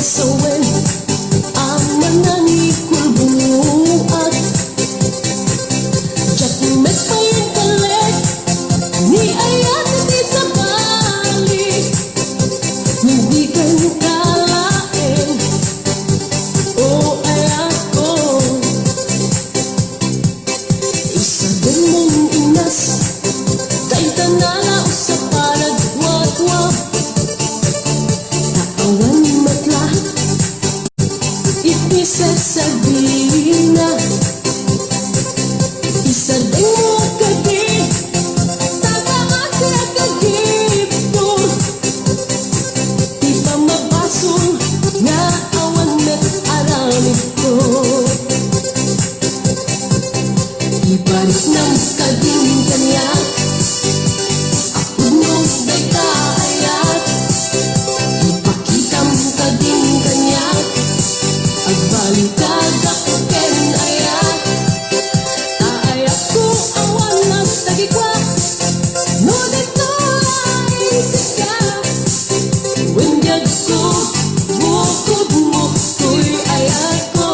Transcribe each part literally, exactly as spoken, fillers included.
Sawen a manangikulbuak. Diak met pay inkallek ni ayat ti sabali. Dika laeng, o ayatko. Isardengmon, Inas, dayta nala usa panagwatwat. Ta awan met laeng iti sarsardina. Isardengmo kadi, ta kaasi a kagipko. Ti pammabasol nga awan met aramidko. Ibaliknam kadin kaniak, a pudno dayta ayat. Ipakitam kadin kaniak, agbalikak gapu ken ayat. Ta ayatko awan nagtagikua, no daytoy laeng sika. Wen diakko, bukodmo toy ayatko.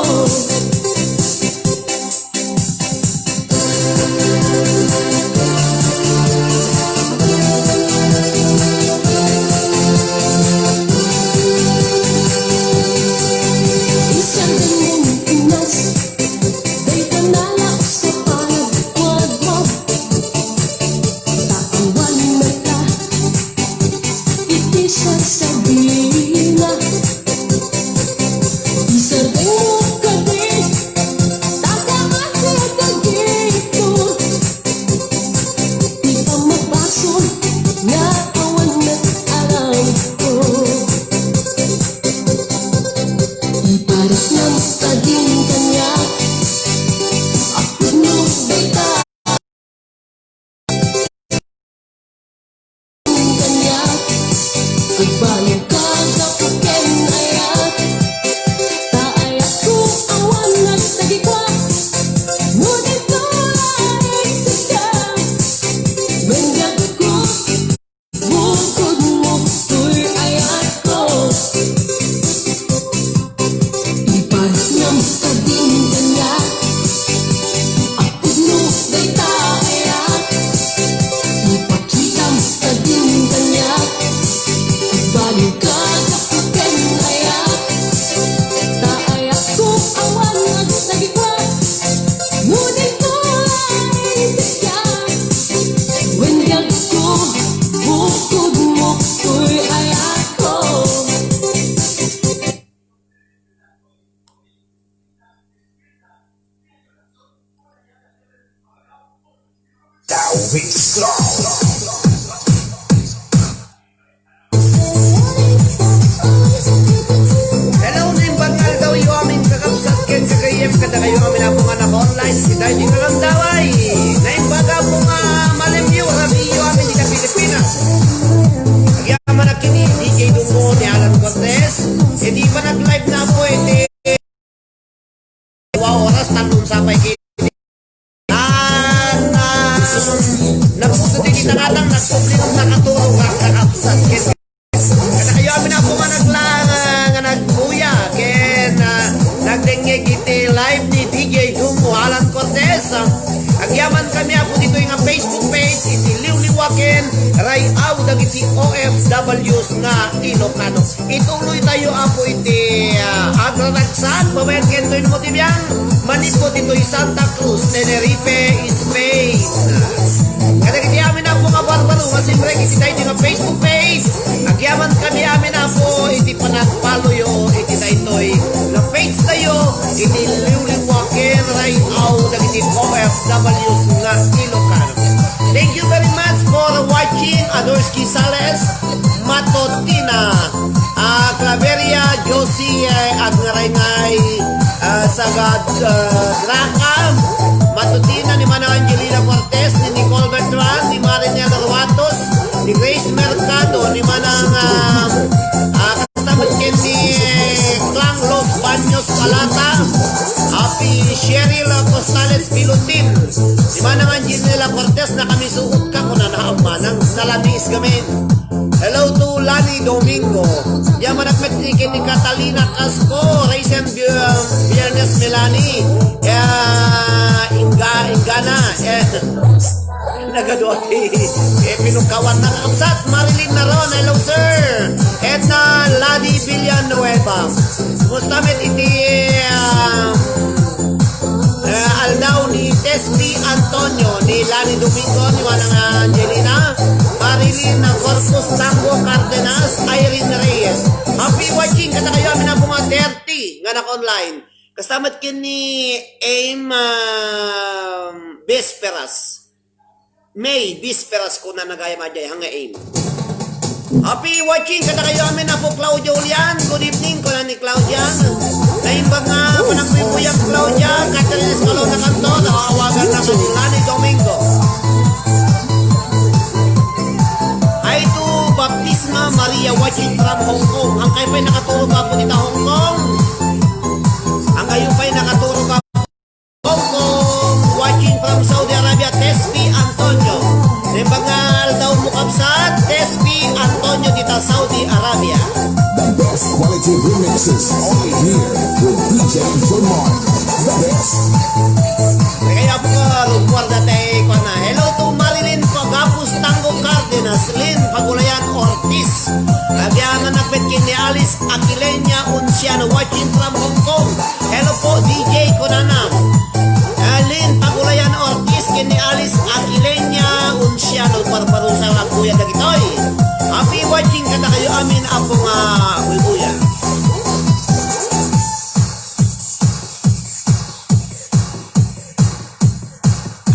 Isardengmon, Inas, dayta nala usa panagwatwat. Ta awan met laeng iti sarsardina. Isardengmo kadi, ta kaasi a kagipko. Ti pammabasol nga awan met aramidko. Ibaliknam kadin kaniak, a pudno dayta kaniak, agbalikak gapu ken ayat. Ta ayatko awan nagtagikua, no daytoy laeng sika. Wen diakko, bukodmo toy ayatko. Ibaliknam kadin kaniak, a pudno dayta ayat. Ipakitam kadin kaniak, agbalikak gapu ken ayat. Ta ayatko awan nagtagikua, no daytoy laeng sika. Wen diakko, bukodmo toy ayatko. Hello, naimbag nga aldaw yo amin kakabsat ken kagayyem, kadakayo amin a pay nga naka-online iti daytoy nga aldaw. Naimbag a pay nga malemyo, rabii yo amin iti Pilipinas. Agyamanak ken ni D J Dungo ni Alan Cortez, iti panag-live na po iti Dua oras, tallo sa pay kini. Ah, na, napuso ti kinakatang, nagsubli, nakaturo, kakabsat, ken. Kadakayo amin a pay nga nagla-, nga nagbuya, ken, ah, nagdengngeg iti live ni D J Dungo Alan Cortez. Agyaman kami, Apo, ditoy nga Facebook page, iti liwliwa ken ray-aw dagiti O F Ws nga Ilocano. Ituloy tayo, Apo, iti, ah, agraragsak, babaen ken toy no ti biang, manipud ditoy Santa Cruz, Tenerife, Spain. Kadagiti amin, Apo, nga barbaro nga simrek iti daytoy nga Facebook page, agyaman kami amin, Apo, iti panagpaloyo iti daytoy nga page tayo, iti liwliwa ken ray-aw dagiti O F Ws nga Ilocano. Thank you very much for watching, Adors Quisales, Matutina, ah, Claveria, Josie, eh, Agngaraynay, ah, Sagad, ah, Graham, Matutina, ni Manang Angelina Cortez, ni Nicole Bertrand, ni Marinel Ruatos, ni Grace Mercado, ni Manang, ah, ah, kasta met ken ni, eh, Clang Los Baños Palata, Happy Cheryl, ah, Costales Pilutin, ni Manang Angelina Cortez, nakamisuot ka, kunana, manang, nalamiis kami. Hello to Lani Domingo. Yaman a met ni, ken ni Catalina Casco, Raisin Bi-, Biernes Melanie, eh, Inga-, Ingana, eh, nagaduati, eh, pinukawan na kakabsat, Marilyn Naron, hello, sir. Edna Ladi Villanueva, kumusta met iti, ah, eh, aldaw ni Tesby Antonio, ni Lani Domingo, ni Manang Angelina, Marilyn Corpus Tango Cardenas, Irene Reyes. Happy watching kadakayo amin a bunga thirty nga naka-online. Kasta met ken ni Aim, um, Bisperas. May bisperas ko na nagayam a jay, hangga aim. Happy watching kadakayo amin, Apo Claudio Ulian. Good evening, kuna ni Claudia. Naimbag nga panagbuybuyag, Claudia. Catherine Escalona Canto, nawawagan na kanila ni Domingo. Ay to Baptisma Maria, watching from Hong Kong. Hangkayo pay nakaturog, Apo, dita Hong Kong? Hangkayo pay nakaturog, Apo? Opo, watching from Saudi Arabia, Tesby Antonio. Naimbag nga aldaw mo, kabsat, Tesby Antonio dita Saudi Arabia. The best quality remixes only here with D J Vermont. The best. Kaya po, rugwar dati, kuana. Hello to Marilyn Pagapos Tango Cardenas, Lynn Pagulayan Ortiz. Agyamanak met ken ni Alice Aquilenia Unciano, watching from Hong Kong. Hello po, D J kunana. Alin Pagulayan Ortiz ken ni Alice Aquilenia Unciano, parparusa nga kuya dagitoy. Happy watching kadakayo amin, Apo nga buybuya.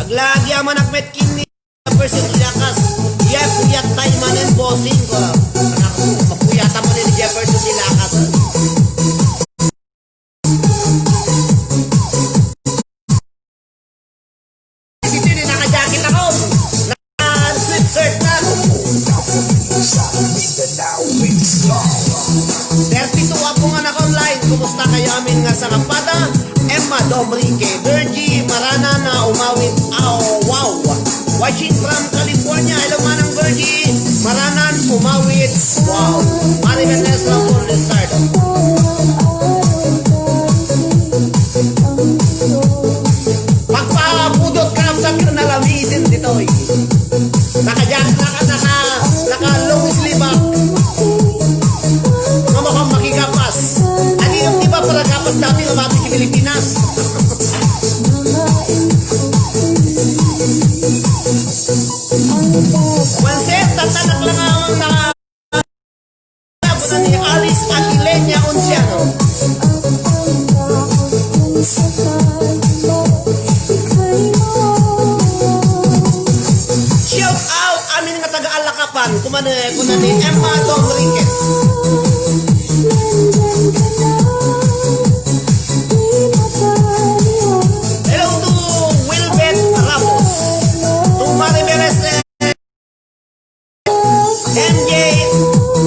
Aglagi amanak met ken ni Jefferson Villagas. Jeff, kuyat tayo manen, bossing ko. Anak ko, makuyatan mo ni Jefferson Villagas, eh. Kasi din, eh, naka-jacket ako. Naka-sweatshirt na. Thirty-two ako nga naka-online. Kumusta kayo amin nga sa kapada? Emma Domrique, Virgie Maranan na umawit. Oh, wow. Watching from California. Hello, Manang Virgie Maranan, umawit. Wow. Mari Ernesto Lizardo. Pagpapudot ka, sa nalamisin ditoy. Naka-jack, naka, naka, naka-long sleeve, ah. Nga mukhang makigapas. Ano yung iba para gapas dati nga mabit sa Pilipinas? One set, tatanak lang ang naka-, ni Alice Aquilenia Unciano. Shout out amin nga taga Alakapan, kumane, kuna ni Emma Domriquez. Hello to Wilbert Ramos, to Mari Meres, M J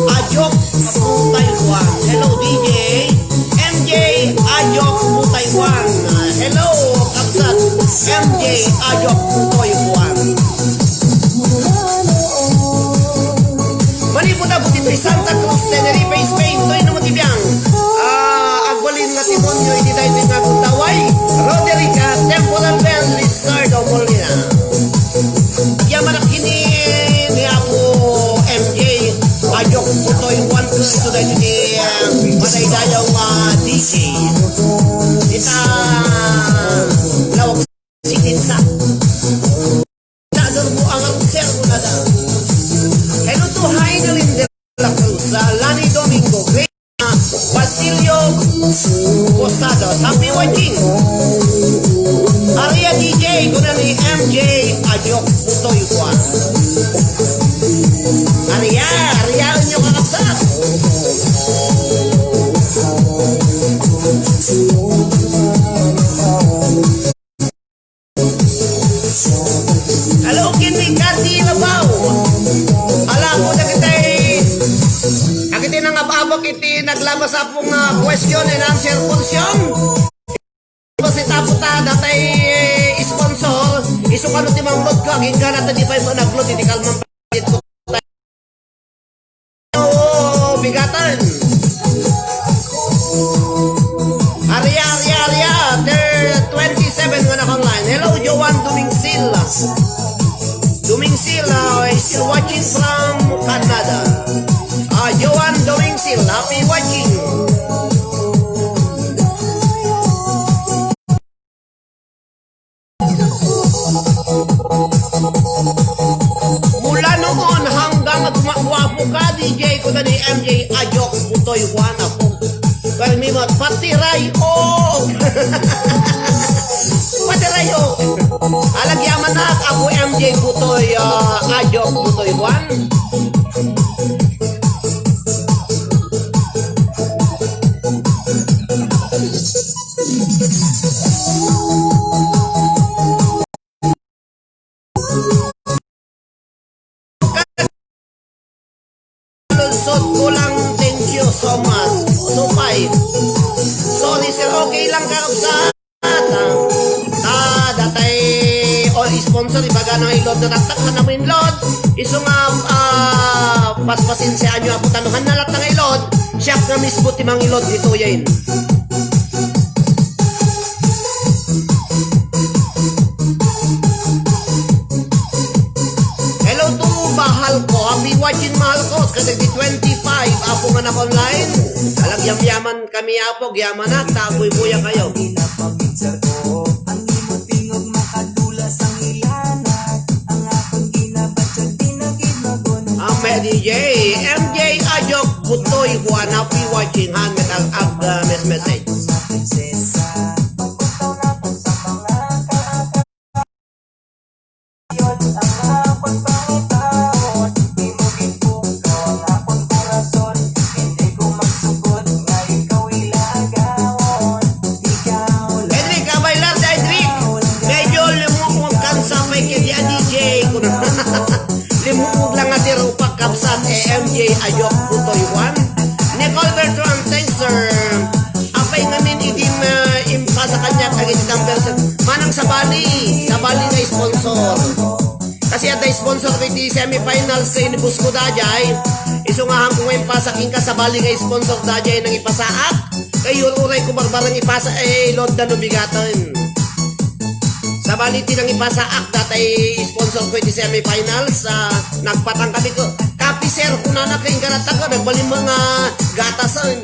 Ajok Putay Juan. Hello, D J. M J Ajok Putay Juan. Hello, kabsat. M J Ajok Putay Juan. Manipud-abot iti Santa Cruz, Tenerife, Spain. Toy no matibiang. Ah, agbalin nga timonyo iti daytoy nga agundaway. Roderica Temporal Bell Lizardo Molina. Yamanak ini ni Apo M J, Ajok Putoy Juan Cruz, daytoy ni, ah, madaydayaw nga D J. Ita, lawag sitinsa. Dador mo ang obserbo na da. Hello to Heinelin de la Cruz, ah, Lani Domingo, Basilio Posadas, happy watching. Aria D J, kuna ni M J Ajok Putoy Juan. Aria, aria inyo kakabsat. Hello, ken ni Cathy Labao. Ala ko dagitay, dagitay nangab-abak iti naglabas a pong, ah, question and answer portion. Kasi tapo ta, datay sponsor, isu kano ti mangload ko, agingga na ta di pa ito nag-load, iti kalman pa ito. Oo, bigatan. Seven nga naka-online. Hello, Joan Dumingsil. Dumingsil, uh, is still watching from Canada. Ah, Joan Dumingsil, happy watching. Mula noon hanggang gumagwapo ka, D J, kuna ni M J Ajok Butoy Juan, Apo. Permi mo, pati Ray, oh! Pati Ray, oh! Alagyaman na, Apo M J Butoy, ah, Ajok Butoy Juan. Lunsod ko lang, thank you so much. Supay. Sorry, sir. Okay lang, kakabsat. Ah, datay, o, sponsor, ibaga na nga ilod na taktak na namin load. Isu nga, ah, paspasensiaan nyo ako, tanuhan na lang nga ilod. Siak nga mismo ti mangilod ditoyen. Hello to, mahal ko. Happy watching, mahal ko. Kasi di twenty-five, apo nga naka-online. Talagang yamyaman kami, apo. Yaman na, taboy-boya kayo. Ame D J, M J Ajok, Butoy, Juan, happy watching, hand metal, ag, uh, mes-, message. Edric, abay lang, Edric. Medyo lumuwag ka sa may kanya D J. Lumuwag lang nga ti rupak, kabsat, A M J, Ajok, Butoy, Juan. Nicole Bertrand, thanks, sir. Apay ngamin idi, ah, impasa kaniak dagiti numbers. Manang sabali, sabali nga sponsor. Kasi adda sponsor ko iti semifinals ken inibus ko daydiay. Isu nga haanko nga impasa kenka, sabali nga sponsor daydiay nang ipasaak. Kay ur-uray ko barbareng ipasa, eh, load na no bigaten. Sabali ti nang ipasaak, datay sponsor ko iti semifinals, ah, nagpatang kami ko, "Kape, sir," kunana, kay ingkana taga, nagbalin mga gatasen.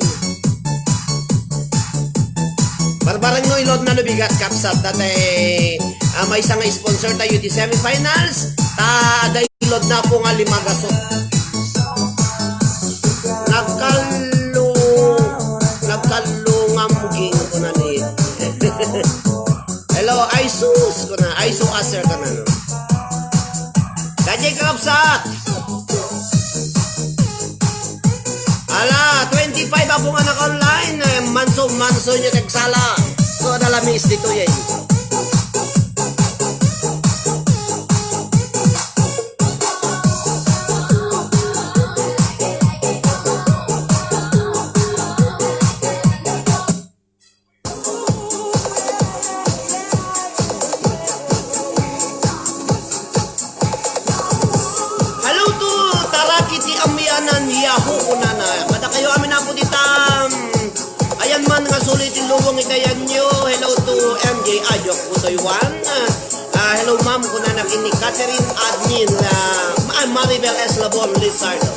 Barbareng no, ilod na no bigat, kabsat, datay, ah, maysa nga sponsor tayo iti semifinals, ta, adda ilod na po nga lima gasot. Nagkallo-, nagkallungam ging ko na ni. Hello, ay sus ko na, ay so aser ka na, no? Daydiay, kakabsat. Ala, twenty-five apo nga naka-online, eh, manso-manso nyo nagsala. So, nalamis ditoyen. Hello to Taraki ti Amianan, Yahoo, kunana. Kadakayo amin, apo dita, mm, ayan man nga sulit ti lubong itayan nyo. Hello to M J Ajok, Butoy Juan. Ah, hello, ma'am, kunana, ken ni Catherine Admin, ah, Ma-, Maribel S. Labon Lizardo.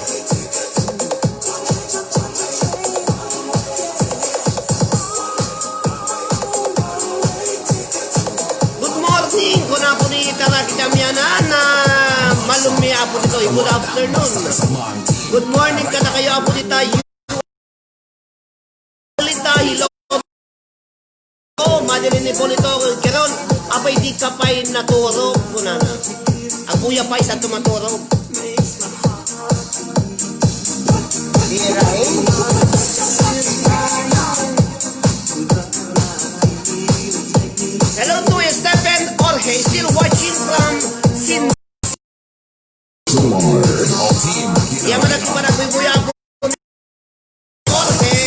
Good morning, kuna apo ni Taraki ti Amianan, ah, malumi apo ditoy. Good afternoon. Good morning kadakayo, apo dita. Polita, hello. Oh, madirin ni Polito, Keron, apay di ka pay naturo, kunana. Aguya pay sa tumaturo. Hello to Stephen Jorge, still watching from Sin. Yaman ako, panagbubuya ako. Jorge.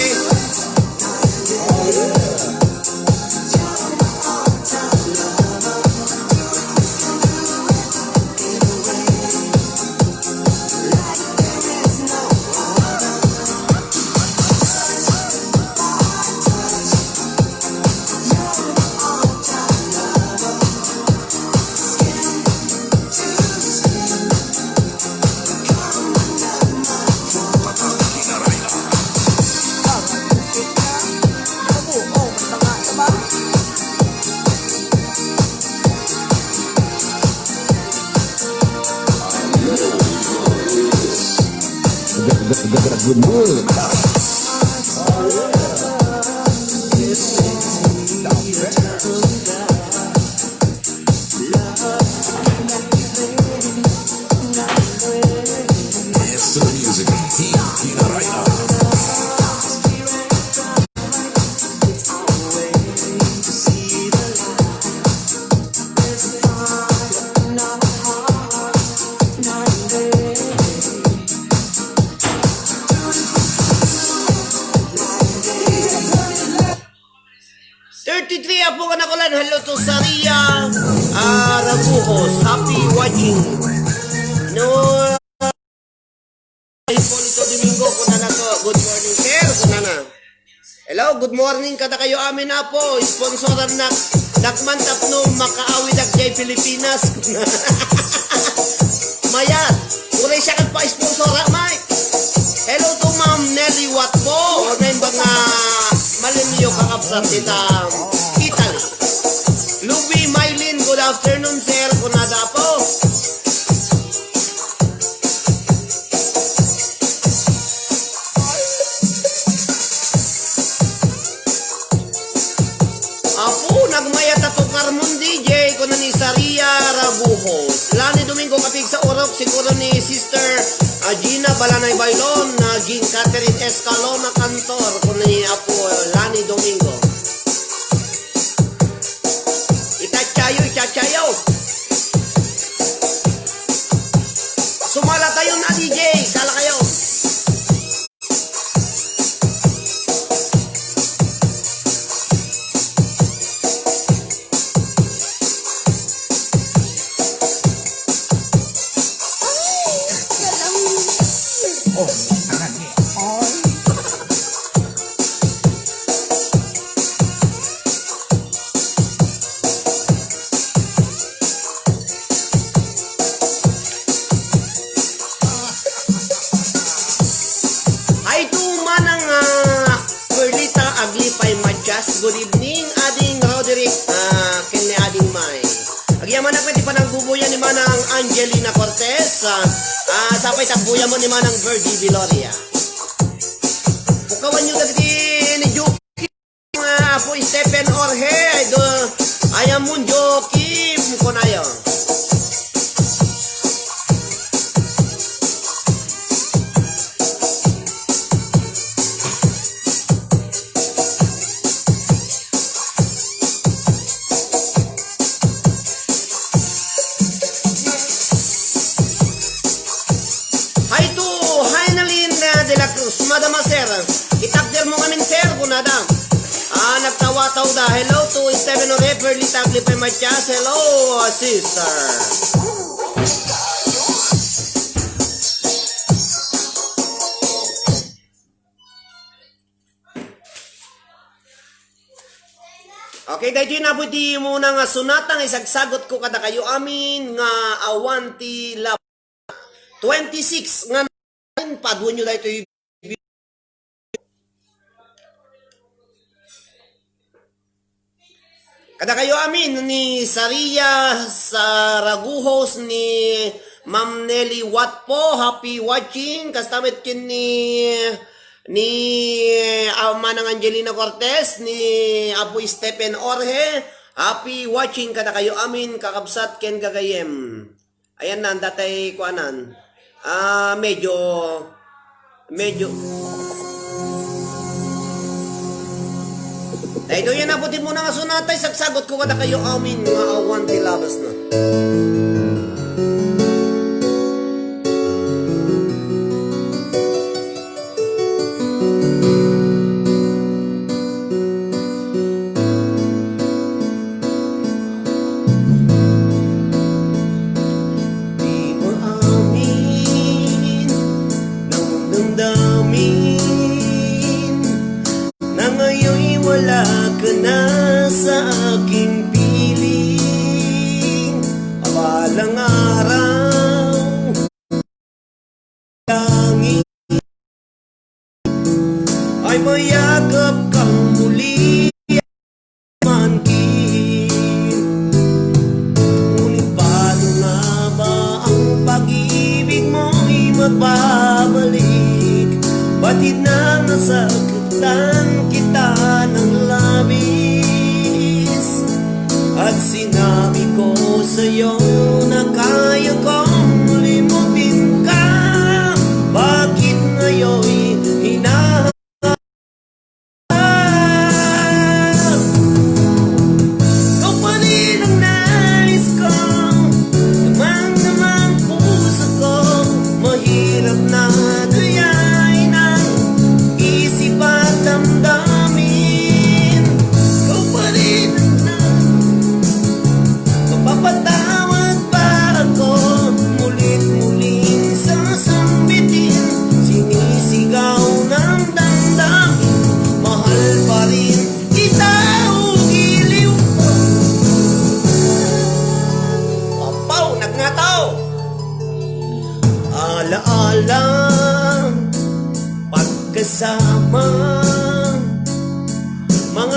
Good morning. Maestro Music, Team Pinaraya. Thirty-three, Apo nga nakulan. Hello to Saria, ah, Rabuhos. Happy watching. No, Hipólito Domingo, kunana to. Good morning, sir, kunana. Hello, good morning kadakayo amin, Apo. Sponsoran nak, dakman tapno makaawidak jay Pilipinas. Mayat, uray siak agpa-sponsora, Mike. Hello to Ma'am Nelly Watpo, o naimbag nga malinyo kakabsat ita Italy. Luby Mylene, good afternoon, sir. Kunada po. Apo, nagmayat a tukar mon, D J, kuna ni Saria Rabuhos. Lani Domingo, kapigsa urok, siguro ni Sister, ah, Gina Balanay Bailon, naging Catherine Escalona Cantor, kuna ni Apo Lani Domingo. Itachayo, itachayo. Sumala tayo na, D J. Sala kayo. Hi to Manang, ah, Perlita Aglipay Matias. Good evening, Ading Roderick, ah, ken ni Ading May. Agyamanak met ti panagbubuya ni Manang Angelina Cortez, ah, ah, sapay tagbuya mo ni Manang Virgie Viloria. Pukawan yo dagiti ni Joe. Mga Apo Stephen Orhe, ay do, ayam mo, Joaquim, kunayo. Hi to Hainalin, uh, de la Cruz. Madam, sir, itakder mo ngamin, sir, kunada. Ah, nagtawa-tawa da. Hello to Stephen Orhe, Perlita Aglipay Matias. Hello, uh, sister. Okay, daytoy na po ti muna nga sonata nga isagsagot ko kadakayo amin nga awan ti lab-, twenty-six nga paduenyo daytoy. Kadakayo amin ni Saria Saraguhos, ni Ma'am Nelly Watpo, happy watching. Kasta met ken ni, ni, ah, Manang Angelina Cortez, ni Apo Stephen Orhe, happy watching kadakayo amin, kakabsat ken gagayyem. Ayan na, anda tay kuanan. Ah, medyo, medyo. Daytoy na po ti muna nga sonata, isagsagot ko kadakayo amin nga awan ti labasna. Di maamin ng damdamin na ngayon wala ka na sa aking piling. Abalang araw, langit ay mayakap kang muli man kin. Ngunit paano nga ba ang pag-ibig mo'y magbabalik?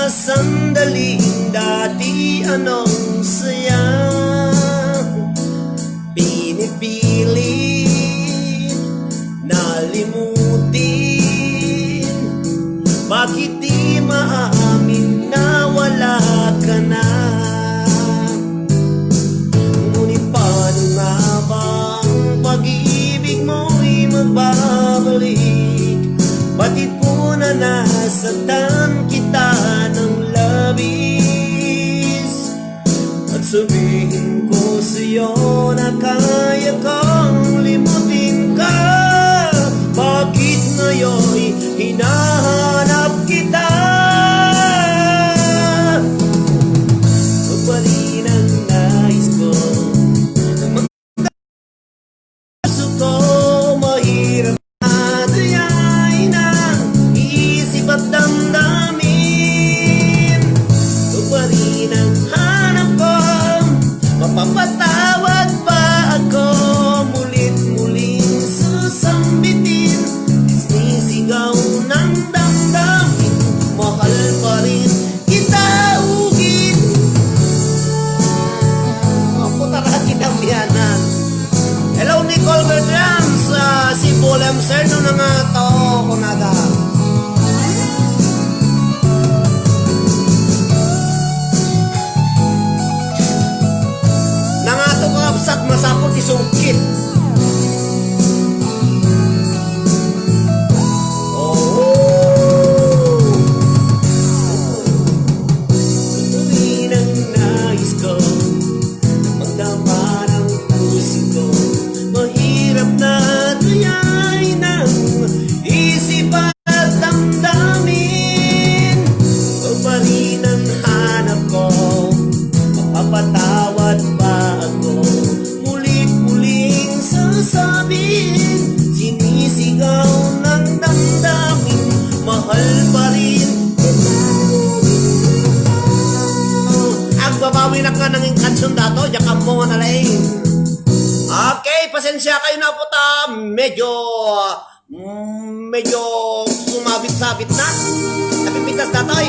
Sandaling dati anong saya, pinipilit na limutin. Bakit di maamin na wala ka na? Ngunit paano nga ba ang pag-ibig mo'y magbabalik? Batid ko na nasaktan kita ng labis. At sabihin ko sa'yo na kaya kong limutin ka. Bakit ngayon hinahanap kita? Ikaw pa rin ang nais ko. Puso ko, mahirap na dayay na isip at damdamin. Ikaw pa rin ang hanap ko. Mapapatawad ba ako? Mulit-muling susambitin, sinisigaw ng damdamin. Mahal pa rin kita ugit. Maputa na kita biyanan. Hello, Nicole Bertrand sa Cebu, Lemser, no, nangato, kunada. Nangato ka, absat, masapul ti sungkit. Oh. Ito'y nang nais ko, magdama ng puso ko. Mahirap na dayay ng isip at damdamin. Ikaw pa rin ang hanap ko. Mapapatawad ba ako? Mulit-muling sasabing, sinisigaw ng damdamin, mahal pa rin kita. Agbabawinak nga nanging kansion dato, diak ammo nga nalaing. Okay, pasensya kayo na po ta. Medyo Mm, medyo sumabit-sabit na. Napipitas datoy.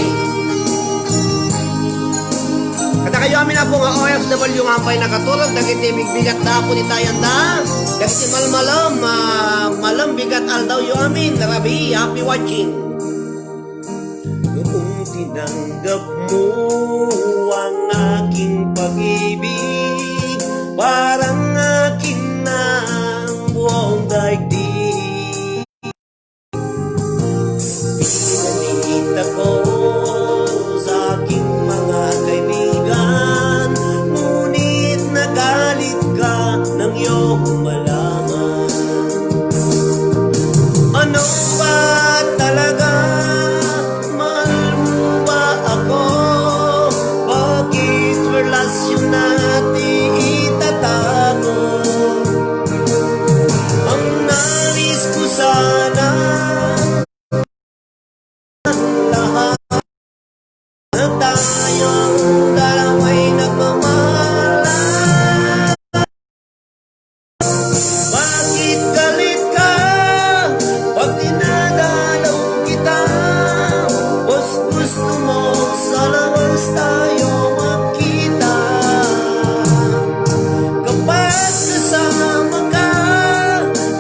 Kada kayo amin a po nga O F W nga ampay nakaturog, dagiti bigbigat da po ni tayanda. Dagiti malmalem, ah, malem bigat aldaw yo amin. Rabi, happy watching. Noong tinanggap mo ang aking pag-ibig, parang akin na ang buong daigdig. Pinakita ko sa aking mga kaibigan, ngunit nagalit ka nang iyong malaman. Ano ba talaga? Mahal mo ba ako? Bakit relasyon natin itatago? Ang nais ko sana, ang lahat na tayong dalawa'y nagmamahalan. Bakit galit ka pag dinadalaw kita? Mas gusto mo sa labas tayo magkita. Kapag kasama ka,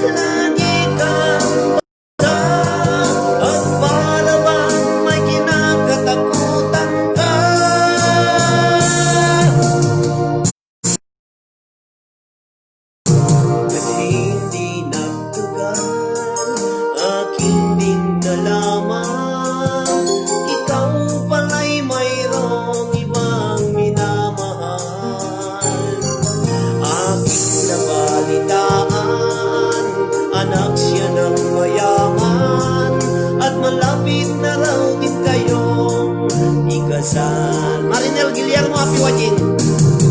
lagi kang bata. At para bang may kinakatakutan ka? At hindi nagtagal, aking din nalaman, ikaw pala'y mayroong ibang minamahal. Aking nabalitaan, anak siya ng mayaman, at malapit na raw din kayong ikasal. Marinel Guillermo, happy watching.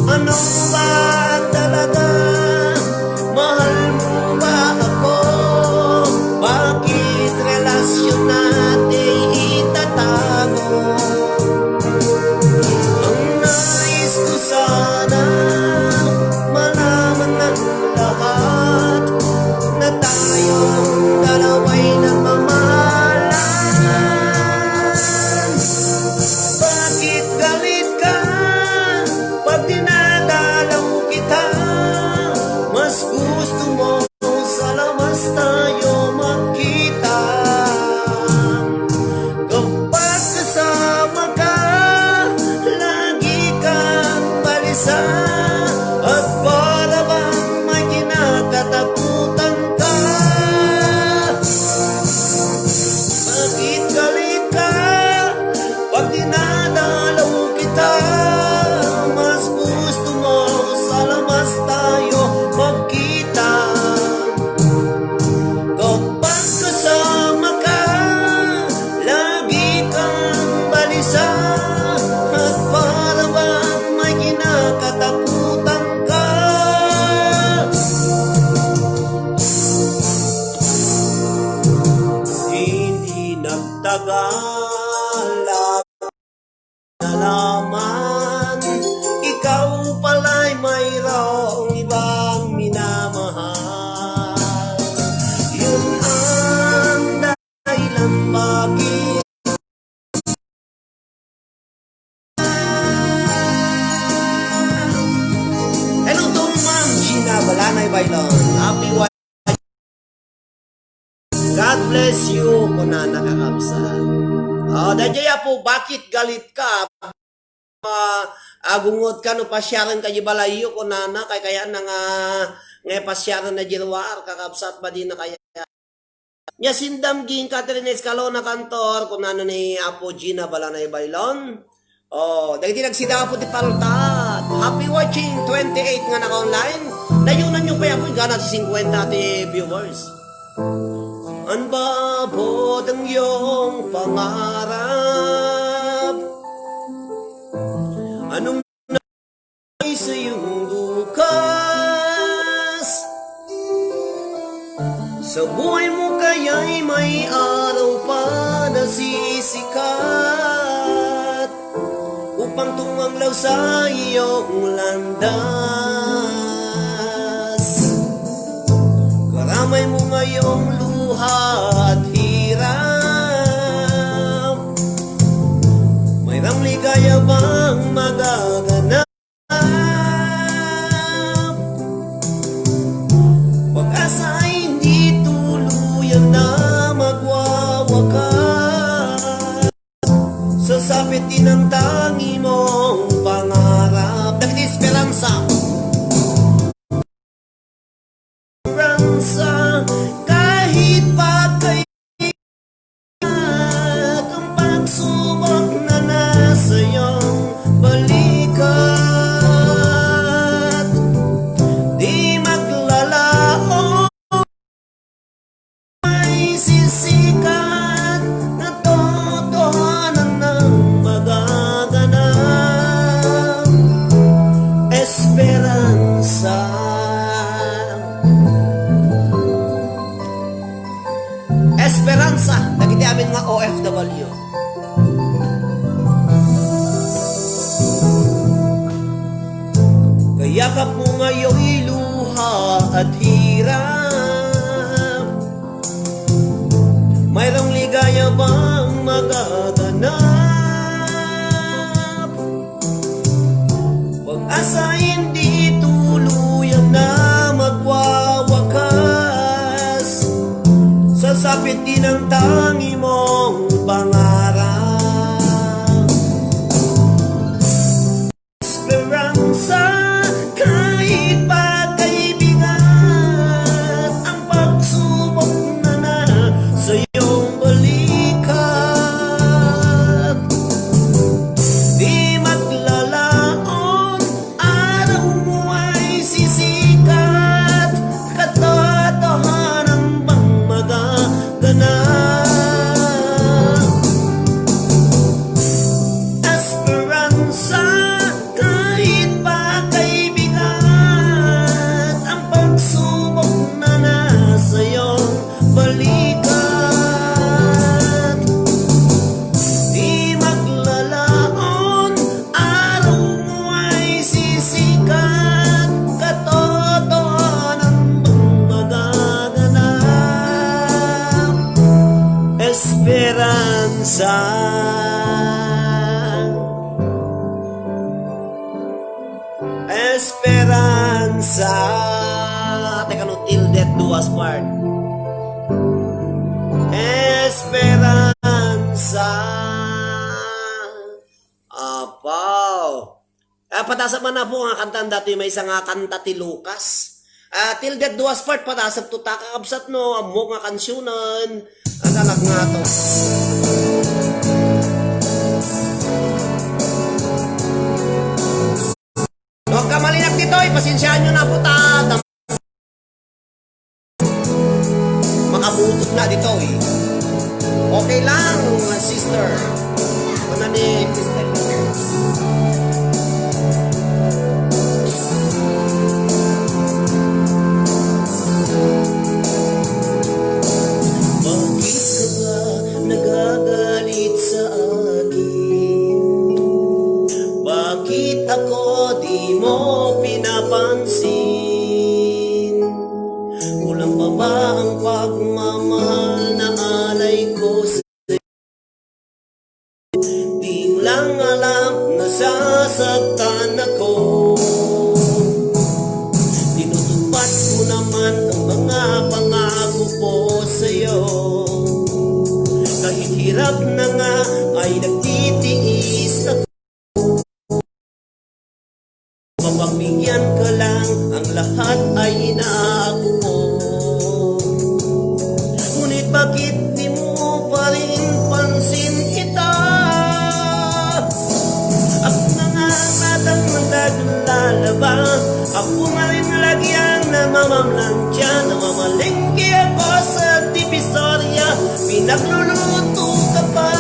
Ano ba talaga? Mahal mo ba ako? Bakit relasyon natin itatago? Ang nais ko sana, malaman ng lahat na tayong dalawa'y nagmamahalan. Sa at para bang may kinakatakutan ka? Hindi nagtagal, nalaman, ikaw pala'y mayroong ibang minamahal. Yun ang dahilan bakit. Hello to Ma'am Gina Balanay Bailon. Happy wa-, God bless you, kunana, kakabsat. Oh, daydiay, Apo, bakit galit ka? Ah, agungot ka no pasiaren ka di balayyo, kunana, kay kayatna nga, nga pasiaren na di ruar, kakabsat, ba di na kaya? Nia sindam king Catherine Escalona Cantor, kunana ni Apo Gina Balanay Bailon. Oh, dagiti nagsida, Apo, ti paltat. Happy watching, twenty-eight nga naka-online. Nayunanyo pay, Apo, inggana ti singkuenta ti viewers. Anbabot ang iyong pangarap. Anong isayong bukas? Sa buhay mo kaya'y may araw pa na sisikat upang tumanglaw sa iyong landas. Karamay mo ngayong luha at hirap. Mayroong ligaya bang magaganap? Pag-asa ay hindi tuluyan na magwawakas. Sasapit din ang tangi mong pangarap. Dagiti esperansa. Esperansa, kahit pa kay ang pagsubok na nasa iyong balikat, di maglalaon, may sisikat na totohanan ng magaganap. Esperansa. Esperansa dagiti amin nga O F W. Kayakap mo ngayoy luha at hirap. Mayroong ligaya bang magaganap? Pag-asa hindi tuluyan na magwawakas. Sasapit din ang tangi mong pangarap. Esperansa, kahit pa kaibigan ang pagsubok na nasa iyong balikat. Di maglalaon, araw mo ay sisikat. Katotohanan bang magaganap? Esperansa, kahit pa kaibigan ang pagsubok na nasa iyong balikat. Di maglalaon, araw mo ay sisikat. Katotohanan bang magaganap? Esperansa. Esperansa. Teka, no, till death do us part. Esperansa. Apaw. Ah, patasap man, Apo, nga kanta datoy maysa nga kanta ti Lucas. Ah, till death do us part, patasap to ta, kakabsat, no, ammok nga kansionen. Ang anak nga to. No, agkamalinak ditoy, pasensiaanyo na, Apo, ta. Makabutod na ditoy. Okay lang, sister. Ano ni Bakit ka ba nagagalit sa akin? Bakit ako di mo pinapansin? Kulang pa ba ang pagmamahal na alay ko sa Di mo lang alam, nasasaktan ako. Tinutupad ko naman ang mga pangako ko sa'yo. Kahit hirap na nga ay nagtitiis ako. Mapagbigyan ka lang, ang lahat ay inaako ko. Ngunit bakit di mo pa rin pansin ita? Ako na nga ang batang naglalaba. Ako na rin lagi ang namamamlantya. Namamalengke ako sa Divisoria. Pinagluluto ka pa.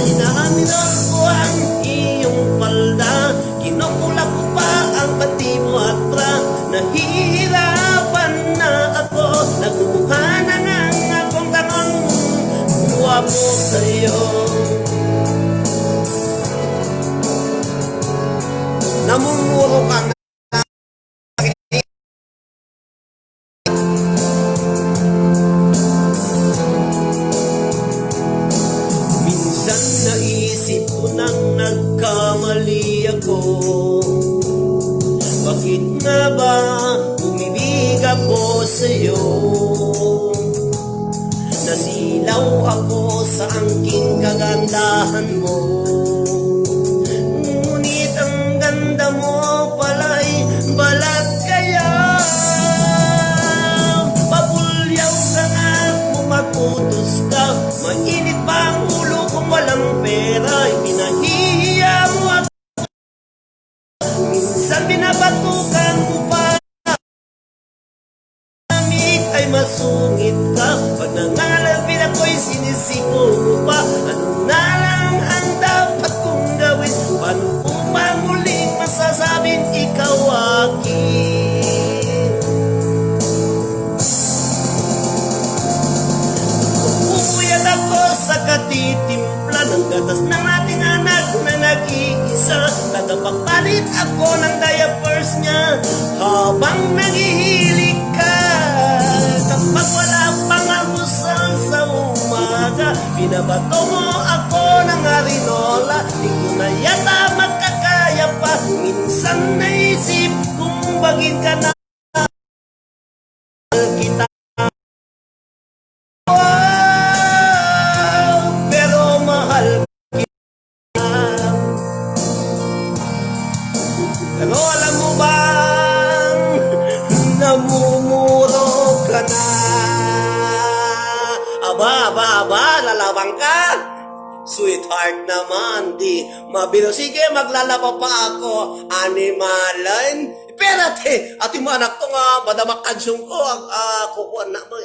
Inaaminan ko ang iyong palda. Kinukula ko pa ang panty mo at bra. Nahihirapan na ako. Nagmumukha na nga ang akong tanong. Guwapo sa'yo. Namumuro ka na. Minsan naisip ko nang nagkamali ako. Bakit nga ba umibig ako sa'yo? Nasilaw ako sa angking kagandahan mo. Ngunit ang ganda mo pala'y balat kaya. Pabulyaw ka nga kung magutos ka. Mainit pa ang ulo kung walang pera. Ipinahihiya mo ako. Minsan binabatukan mo pa. Lamig ay masungit ka. Pag nangangalapin ako'y sinisiko mo pa. Ano na lang ang dapat kong gawin? Paano ko pa muling masasabing ikaw akin? Puyat ako sa katitimpla ng gatas ng ating anak na nag-iisa. Tagapagpalit ako ng diapers niya habang naghihilig ka. Kapag wala pang almusal sa umaga, binabato mo ako ng arinola. Di ko na yata makakaya pa. Minsan naisip kong bagin ka na kita. Wow, pero mahal kita. Pero alam mo bang namumuro ka na? Aba, aba, aba, lalabang ka? Sweetheart naman, di mabiro. Sige, maglalaba pa ako. Animalen. Pero ate, ati mo anak ko nga, madamak kansyong ko, ah, ah, kukuan na mo.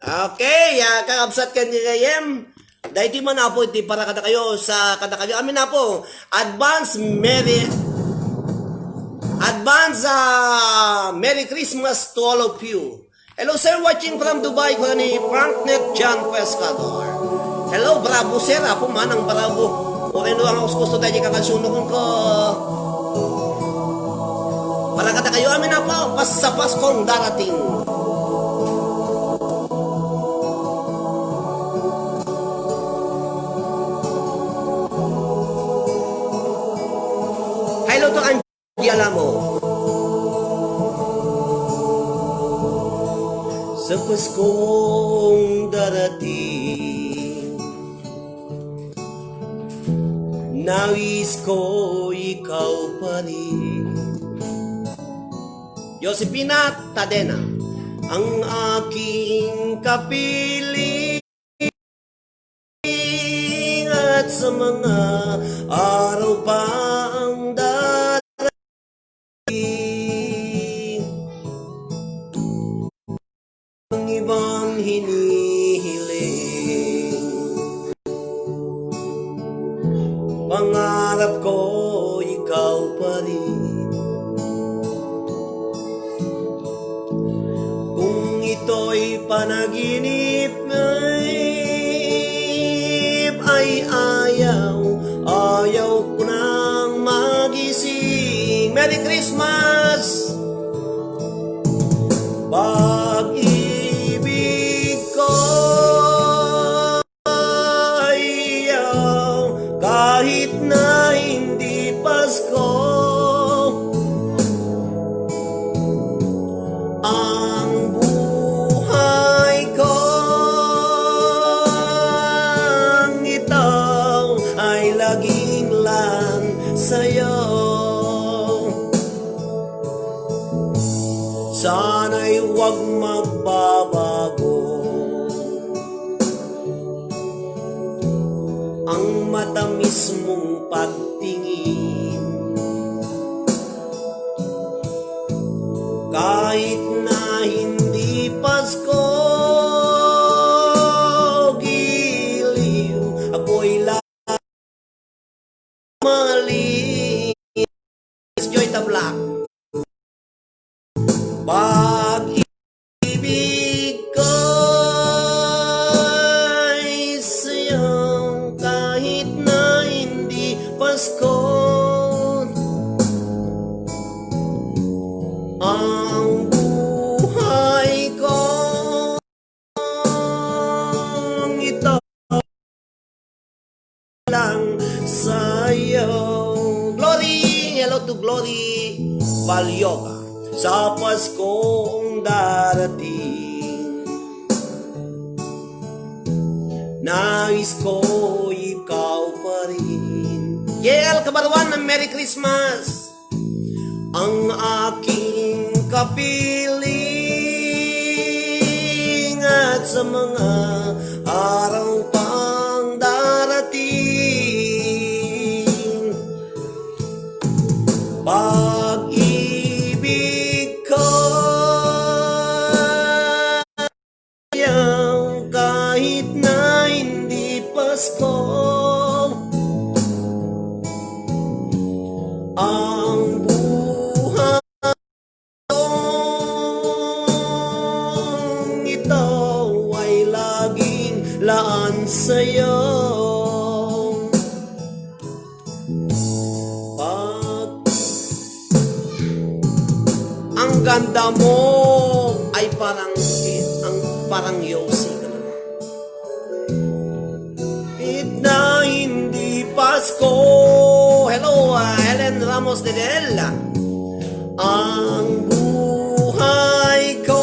Okay, ah, kakabsat ken ni Reyem. Daydi man, Apo, iti para kadakayo sa kadakayo. Amin, Apo. Advance Merry, advance, ah, Merry Christmas to all of you. Hello, sir, watching from Dubai, ko ni Franknet John Pescador. Hello, bravo, sir. Apo, manang bravo. Okay, no, ang gusto tayo kakasunod ko. Para kadakayo, amin, Apo. Pas sa Paskong darating. Hello to Angie Alamo. Sa Paskong darating, nais ko ikaw pa rin. Josefina Tadena, ang aking kapiling at sa mga araw pang darating. Ang ibang hinihiling. Pangarap ko, ikaw pa rin. Kung ito'y panaginip, ay ayaw, ayaw ko nang magising. Merry Christmas! Pag-ibig ko, ayaw, kahit na hindi Pasko. Ang buhay ko, ang ito ay laging lan sa'yo. Sana'y huwag magbabago ang matamis mong pagtingin. Kahit na hindi Pasko, giliw, ako'y la-, mali. Joy Tablac. Pag-ibig ko'y sa'yo kahit na hindi Pasko. Ang buhay ko ito lang sa'yo. Glory! Hello to Glory Balyoga. Sa Paskong darating, nais ko ikaw pa rin. J L Kabaruan, Merry Christmas! Ang aking kapiling at sa mga araw pang darating. Pag-ibig ko, ayaw kahit na hindi Pasko. Ang buhay kong ito ay laging laan sa'yo. Pag ang ganda mo ay parang, ang parang Yossi ka naman. Kahit na hindi Pasko. Hello, ah, Helen Ramos Dedel. Ang buhay kong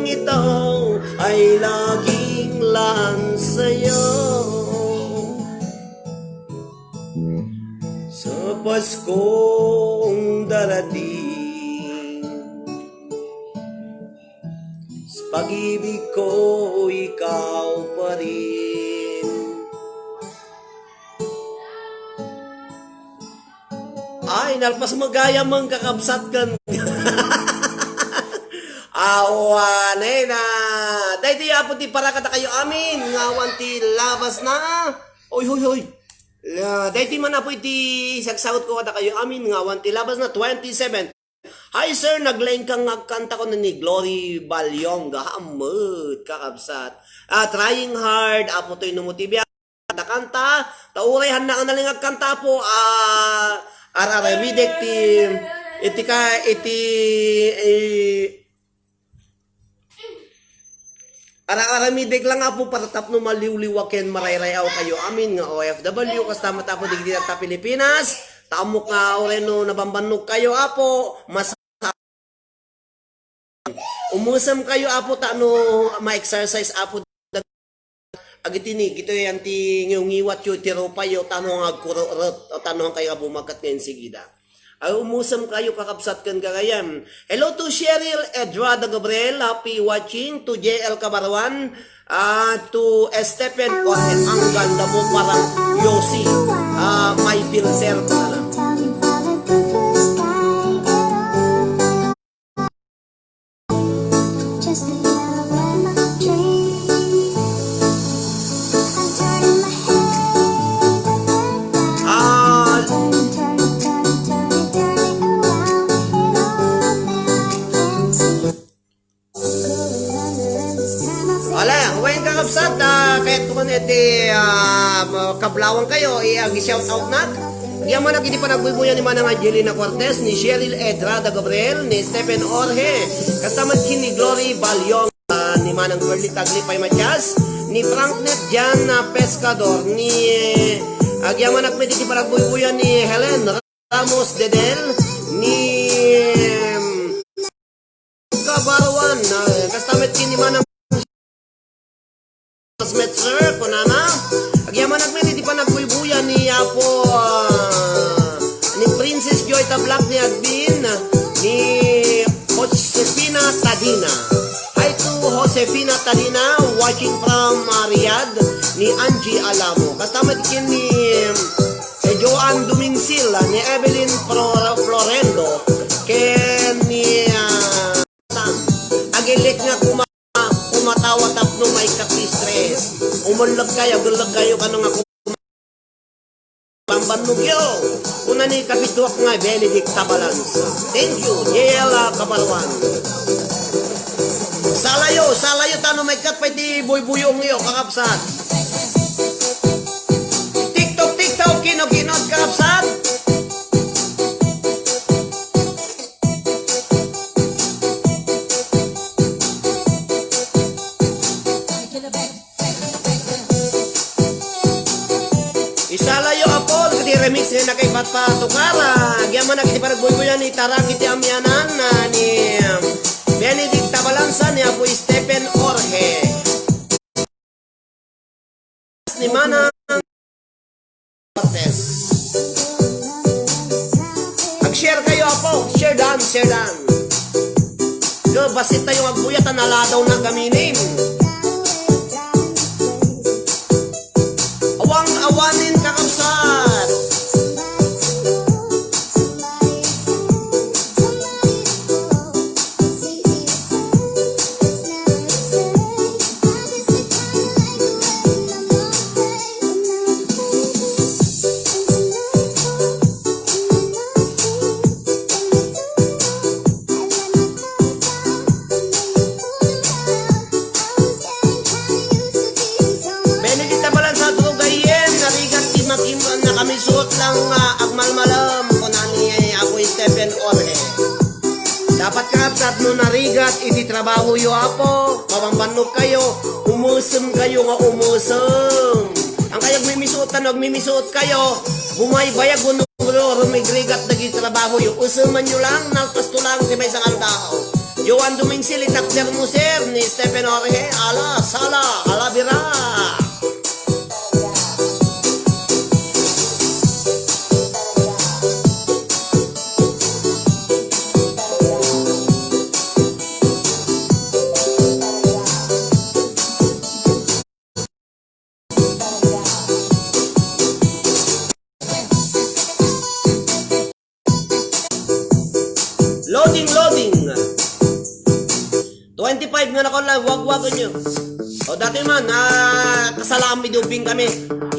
ito ay laging laan sa'yo. Sa Paskong darating, sa pag-ibig ko, ikaw pa rin. Ay, nalpas mo gayam, kakabsat ken. Awan, eh, na. Daytoy, Apo, ti para kadakayo amin nga awan ti labasna. Hoy, hoy, hoy. La, daytoy man, Apo, iti sagsagutko kadakayo amin nga awan ti labasna, twenty-seven. Hi, sir, naglaing ka nga agkanta kuno ni Glory Balyonga. Ammet, kakabsat. Ah, trying hard, Apo, toy no mo ti biag kanta-kanta. Ta uray hannak nga nalaing agkanta, Apo, ah, ar-aramidek ti, iti ka, iti, eh, Ara-aramidek lang, Apo, para tapno maliwliwa ken marayrayaw kayo amin nga O F W, kasta met, Apo, digdi ta Pilipinas. Ta ammok nga uray no nabambannog kayo, Apo, mas umesem kayo, Apo, ta no ma-exercise, Apo, agitini, gitoy anti ngiwngiwat yo, iti rupa yo, tano nga agkururot, o tano nga kayo nga bumakkat nga insigida. Ay, umusem kayo, kakabsat, ken gagayyem. Hello to Cheryl Edrada Gabriel, happy watching. To J L Cabaruan, ah, to Stephen Jorge, ang ganda mo, parang Yossi. Ah, my pilser ko na lang. Just the yellow lemon tree. I'm turning my head. ah, kablawang kayo, eh, agi-shout out nak. Yaman iti panagbuybuyan ni Manang Angelina Cortez, ni Cheryl Edrada Gabriel, ni Stephen Orhe, kasta met ken ni Glory Balyong, ah, ni Manang Curly Taglipay Matias, ni Frank Net Jan, ah, Pescador, ni, ah, agyaman met iti panagbuybuyan ni Helen Ramos Dedel, ni, em, Kabarwan, ah, kasta met ken ni Manang Smetzer, kunana, agyaman met iti panagbuybuyan ni Apo, ah, ni Princess Joy Tablak ni Admin, ni Josefina Tadina. Hi to Josefina Tadina, watching from, ah, Riyadh, ni Angie Alamo. Kasta met ken ni, em, Joan Dumingsil, ni Evelyn Pro-, Florendo, ken ni, ah, Agillit nga kuma-, kumatawa tapno maikkat ti stress. Umulleg kayo, agulleg kayo, kano nga kuma-, bambannogyo. Kuna ni kabiduak nga Benedict Tabalansa. Thank you, J L Kabarwan. Salayo, salayo, tano maikkat pay ti buybuyongyo, kakabsat. TikTok, TikTok, kino, kino, kakabsat. Isalayo, Apo, dagiti remix nga nakaipat pa tukara. Agyaman iti panagbuybuyan ni Tarak iti amianan, ah, ni, um, Benedict Tabalansa, ni Apo Stephen Orhe. Ni Manang Cortez. Ag-share kayo, Apo. Share dan, share dan. Go, basit tayo nga agbuya, ta naladaw na gaminin. Awang awanen, kakabsat. Benedita Balansa, Tugayen, narigat ti matim-, nakamisuot lang nga agmalmalem, kunani Apo Stephen Orhe. Dapat, kakabsat, no narigat iti trabahoyo, Apo, mabambannog kayo, umesem kayo nga umesem. Ang kayo agmimisuot, no agmimisuot kayo, bumaybayag wenno rumigrigat dagiti trabahoyo. Usemanyo lang, nalpasto lang ti maysa nga aldaw. Joan Dumingsil, itak termoser ni Stephen Orhe, ala, sala, ala, bira. Loading, loading. Twenty-five nga nakaon lang, wagwagon nyo. O, dati man, ah, kasalaami dubing kami.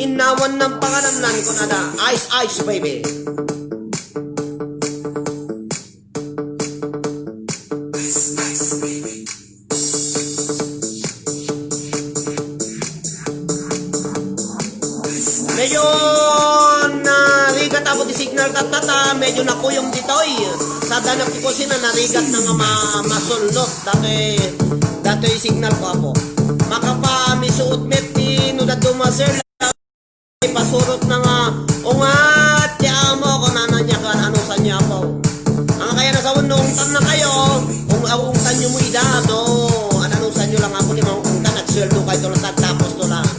Innawan ng panganan nan, kunada. Ice, ice, baby. Medyo narigat ako ti signal tattata, medyo nakuyom ditoy. Sa danak ti kusina, narigat na nga ma-, masulnot. Datoy, datoy signal ko, Apo. Makapamisuot met ti no dadduma, sir. Ipasurot na nga, "Ungat ti amo," kunana niya, kan ano sa niya po. Ang kaya na sa uno, ungtan na kayo, ung-, ungtan nyo mo ida, no? Ano, ano sa nyo lang ako ni mga ungtan, nagsweldo kayo, tulad tapos to lang.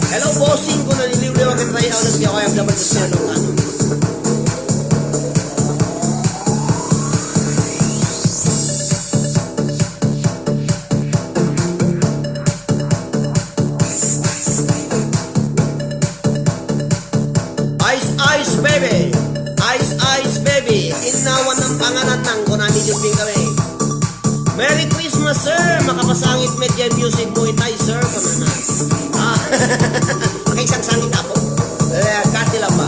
Hello, bossing ko, naniliw-liw, akin tayo, nagdi ako, yung dapat sa sweldo ka, no? Ice, ice, baby. Ice, ice, baby. Innawan ng pangalan ng kunani yung kami. Merry Christmas, sir. Makapasangit media music mo itay, sir. Kunana. Ah, makisangsangit ako. Eh, kati lang ba?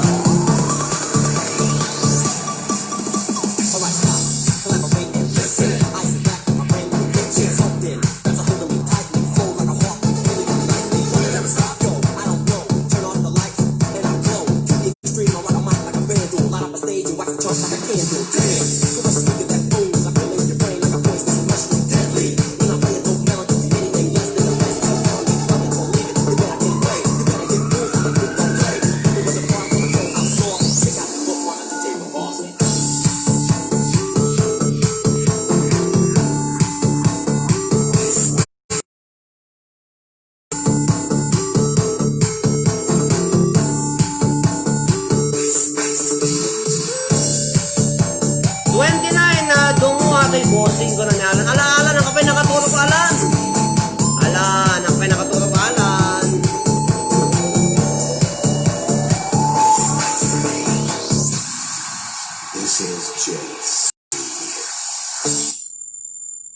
Bossing ko na ni Alan. Ala, Alan, ang kapay nakaturog, Alan. Alan, ang kapay nakaturog, Alan. This is Jace.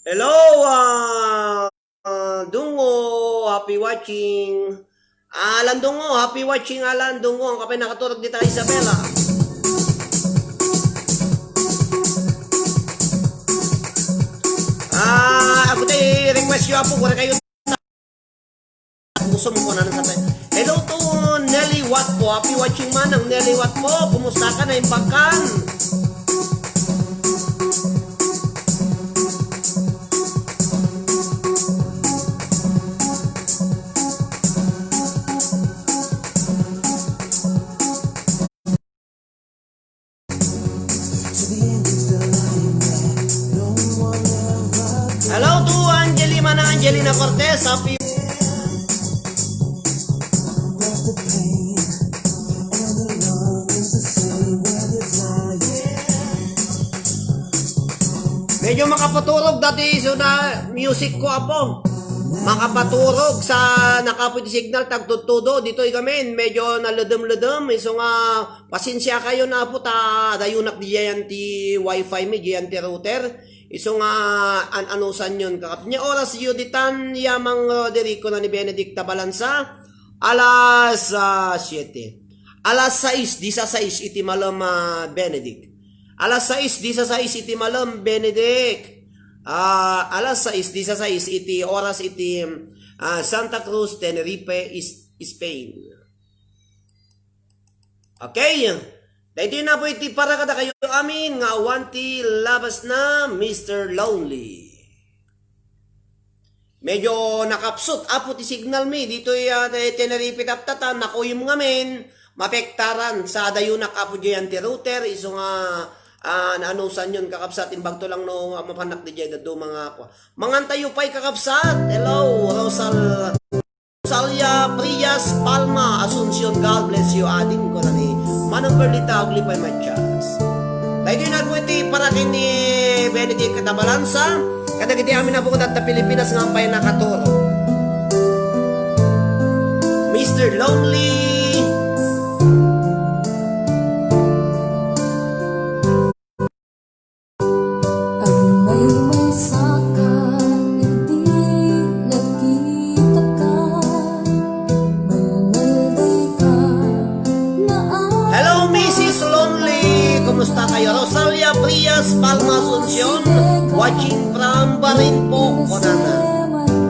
Hello, ah, ah, Dungo. Happy watching. Alan Dungo, happy watching, Alan Dungo. Ang kapay nakaturog dita, Isabela. Ah, ako tay request yu, apo, wala kayo. Gusto mo ko na ng kapay. Hello to Nelly Watpo. Happy watching man ang Nelly Watpo. Kumusta ka na yung pagkan? Hello to Angelina, Angelina Cortez. Happy Medyo makapaturog dati so na music ko, apo. Makapaturog sa nakapuy ti signal, tagtudtudo. Ditoy gamin, medyo naledem-ledem. Isu nga, pasensia kayo na, apo, ta dayunak diyan ti wifi mi, diyan ti router. Isu nga, an-anusan yon, kakap. Nia oras yu ditan, Yamang Roderico na ni Benedict Tabalansa. Alas, ah, siete. Alas sais disasais iti malem, ah, Benedict. Alas sais disasais iti malem, Benedict. Ah, alas sais disasais iti oras iti, ah, Santa Cruz, Tenerife, Is-, Spain. Okay. Daytoy na po iti para kadakayo amin nga awan ti labas na Mister Lonely. Medyo nakapsut, apo, ti signal mi ditoy, ah, Te-, Tenerife taptata, nakuyom ngamin, mapektaran sa dayunak, apo, diyan ti router, isu nga, ah, naanusan yon, kakabsat, imbagto lang no mapanak diay dadduma nga, kua. Mangantayo pay, kakabsat. Hello, Rosal-, Rosalia Frias Palma Asuncion, God bless you, ading, kuna ni Manang Perlita Aglipay Matias. Daytoy na po iti para ken ni Benedict Tabalansa. Kadagiti amin a bukod adda Pilipinas nga apay nakaturo. Mister Lonely. Ang maymaysa ka, idi nagkitaka, malmalday ka, naa- Hello, Missus Lonely. Kumusta kayo? Rosalia Frias, Palma Asuncion. Watching from Barinpo, kunana.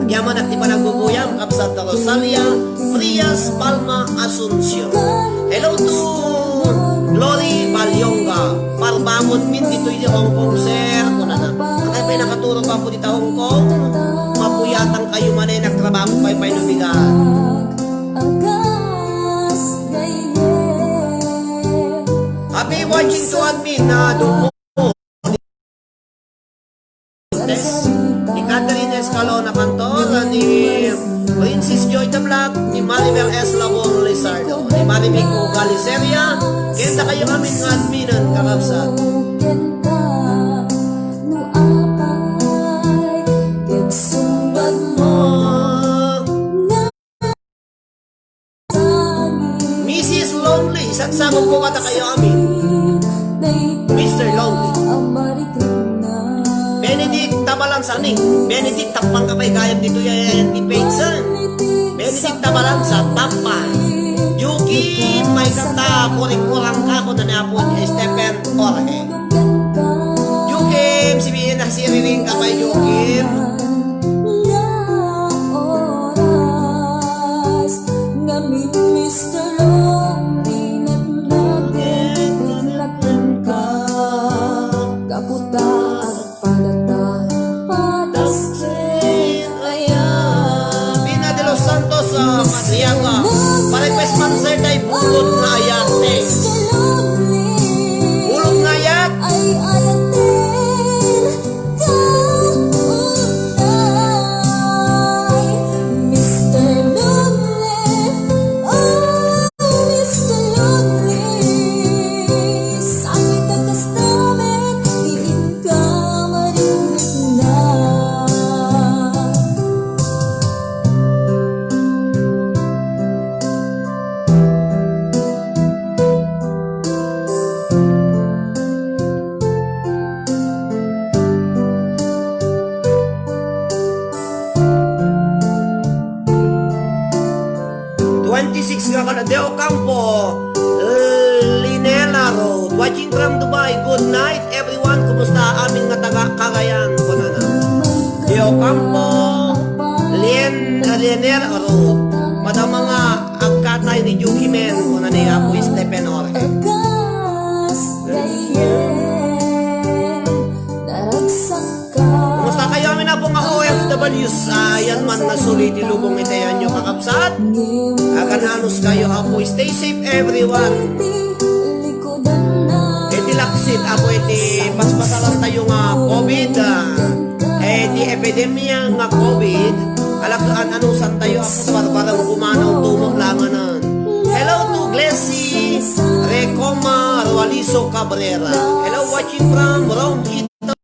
Agyamanak ti panagbubuyam, kabsat Rosalia Frias, Palma Asuncion. Hello to Glory Balyonga. Parbangon min ditoy di Hong Kong, sir. Kunana. Ang kay pinakaturo pa po dita Hong Kong. Mapuyatan kayo man ay nagtrabaho pay pay lumigan. Happy watching to admin na Dumo. Ni Catherine Escalona Cantor, ni Princess Joy the Black, ni Maribel S. Labor Lizardo, ni Marivic Ugaliseria, kenta kayo amin nga adminan, kakabsat. Missus Lonely, sagsagop ko kada kayo amin. Mister Lonely. Benedict Tabalansa ni. Benedict, tapang ka pa'y gayam dito yan, yan, ti Benedict Tabalansa, tapang. Yuki, may kanta, kuring-kurang ka, kung na niya po, Stephen Jorge. Yukim, si Bina, si Riring ka pa'y Yukim. Nga oras ngamin, Mister Lonely, nagnagnag, nagnagnag ka. Kaputa, agpadata, padasken, aya. Bina de los Santos, ah, Madriaga. Para request man, sir, tay Bulod nga Ayat, thanks. Bulod nga Ayat. Ocampo, Linela Road. Watching from Dubai. Good night, everyone. Kumusta amin nga taga Cagayan? Kunana. Di Ocampo, Lien-, Linela Road. Madama nga agkatay ni Juki Men. Kunana ni Apo Stephen Jorge. Kumusta kayo amin, Apo, nga O F Ws? Ah, yan man, nasuli ti lubong iti ayanyo, kakabsat. Agan-anos kayo, Apo. Stay safe, everyone. Iti laksid, Apo, iti paspasaran tayo nga COVID, ah, eh, iti epidemia nga COVID, alagdaan anusan tayo, Apo, barbareng pumanaw, tumok langanan. Hello to Glessy Recoma Rualiso Cabrera. Hello, watching from Rome, Italy.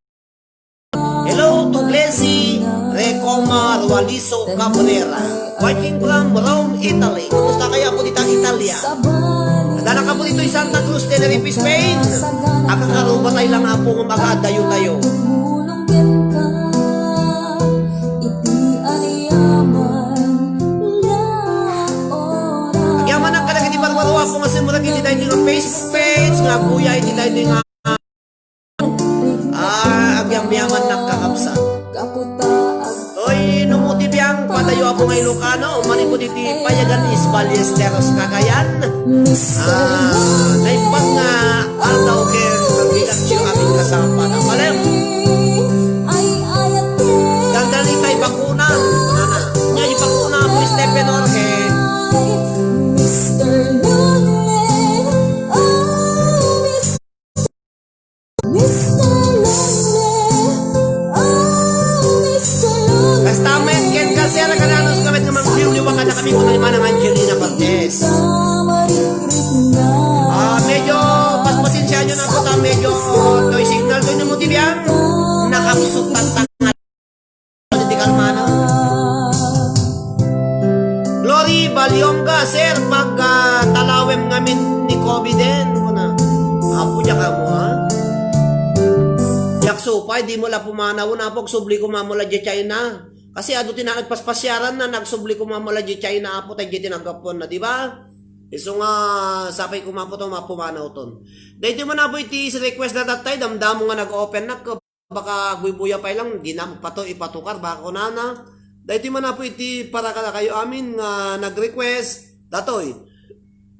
Hello to Glessy Recoma Rualiso Cabrera. Watching from Rome, Italy. Kumusta kayo, Apo, dita Italia? Adda na ka, Apo, ditoy Santa Cruz, Tenerife, Spain. Akakaruba tayo lang, Apo, nga mag-aadayo tayo. Agyamanak kadagiti barbaro, Apo, nga simrek iti daytoy nga Facebook page, nga aguyay iti daytoy nga, ah, agyamyamannak, kakabsat. Oy, no mo ti biang, padayo, Apo, nga Ilocano, manipud iti Payagan East Ballesteros, Cagayan. Ah, naimbag nga aldaw ken agbigat ti amin kasama. Napalem. Ganggan itay bakuna. Nana. Nya, ibakuna, Apo Stephen Jorge. Kasta met, ken ka, sir, kananos ka met nga mangbiwliwa kadakami, kuna ni Manang Angelina Cortez. Ah, medyo, paspasensiayo na po ta, medyo, toy signal, toy na mo ti biang, nakapsot tantang. Iti kalmana. Glory Balionga, sir, pag, ah, talawem ngamin ni COVID-en, kuna. Apo, diak amo, ha? Diak supay, di mo la pumanaw, na, Apo, agsubli ko mamula di China. Kasi adu ti nagpaspasyaran na, nagsubli ko mamula di China, Apo, tay di tinagapuan na, di ba? Isu nga, sapay ko mapo to, mapumanaw ton. Daytoy man, Apo, iti request na tatay, damdamo nga nag-open na, baka agbuybuya pay lang, di na pato ipatukar, baka kunana. Daytoy man, Apo, iti para kadakayo amin nga nag-request, datoy,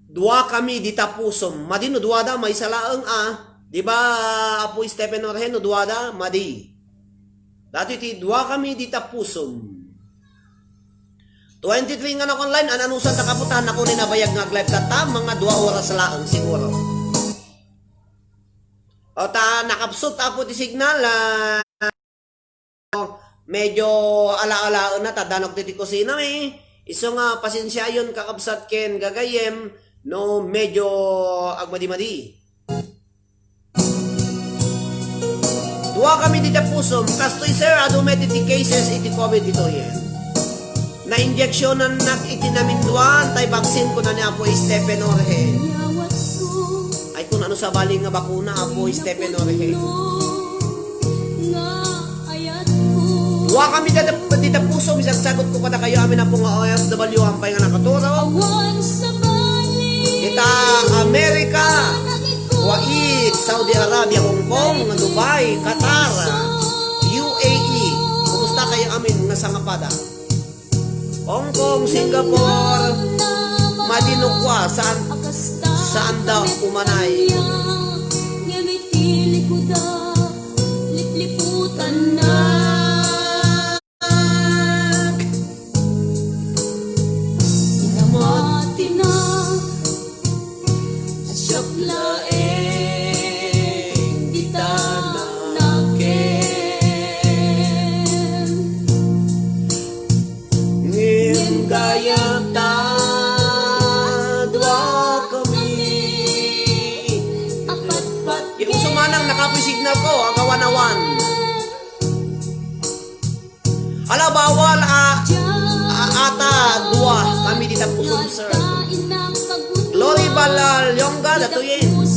dua kami dita pusom. Madi no dua da, maysa laeng a. Di ba, Apo Stephen Jorge, no dua da, madi. Datoy ti dua kami dita pusom. Twenty-three nga nag-online, ananusan ta kaputan, ako ni nabayag nga ag-live ta, ta, mga dua oras laeng siguro. O ta, nakapsot, Apo, ti signal, ah, medyo ala-alaen na, ta danog ti, ti kusina, eh. Isu nga, pasensiayon, kakabsat ken gagayem, no medyo agmadi-madi. Dua kami dita pusom, kastoy, sir, adu met iti cases iti COVID ditoy. Nainjeksionannak iti naminduan tay vaccine, kuna ni Apo Stephen Jorge. Ay, kun ano sabali nga bakuna, Apo Stephen Jorge. Dua kami dita, dita pusom, isagsagot ko kadakayo amin, Apo, nga O F W, ampay nga nakaturog. Ita Amerika, Kuwait, Saudi Arabia, Hong Kong, Dubai, Qatar, U A E. Kumusta kayo amin nga sangapada? Hong Kong, Singapore, madi no kua, saan, saan da umanay? Namati na, at siak laeng dita nakem. Ngem gayam ta dua kami. Apat-pat. Yung sumanang nakapoy signal ko, agawan-awan. Ala, bawal, a, a, ata, dua kami dita pusom, sir. Glory Balal, Yongga, datoyen. Amen.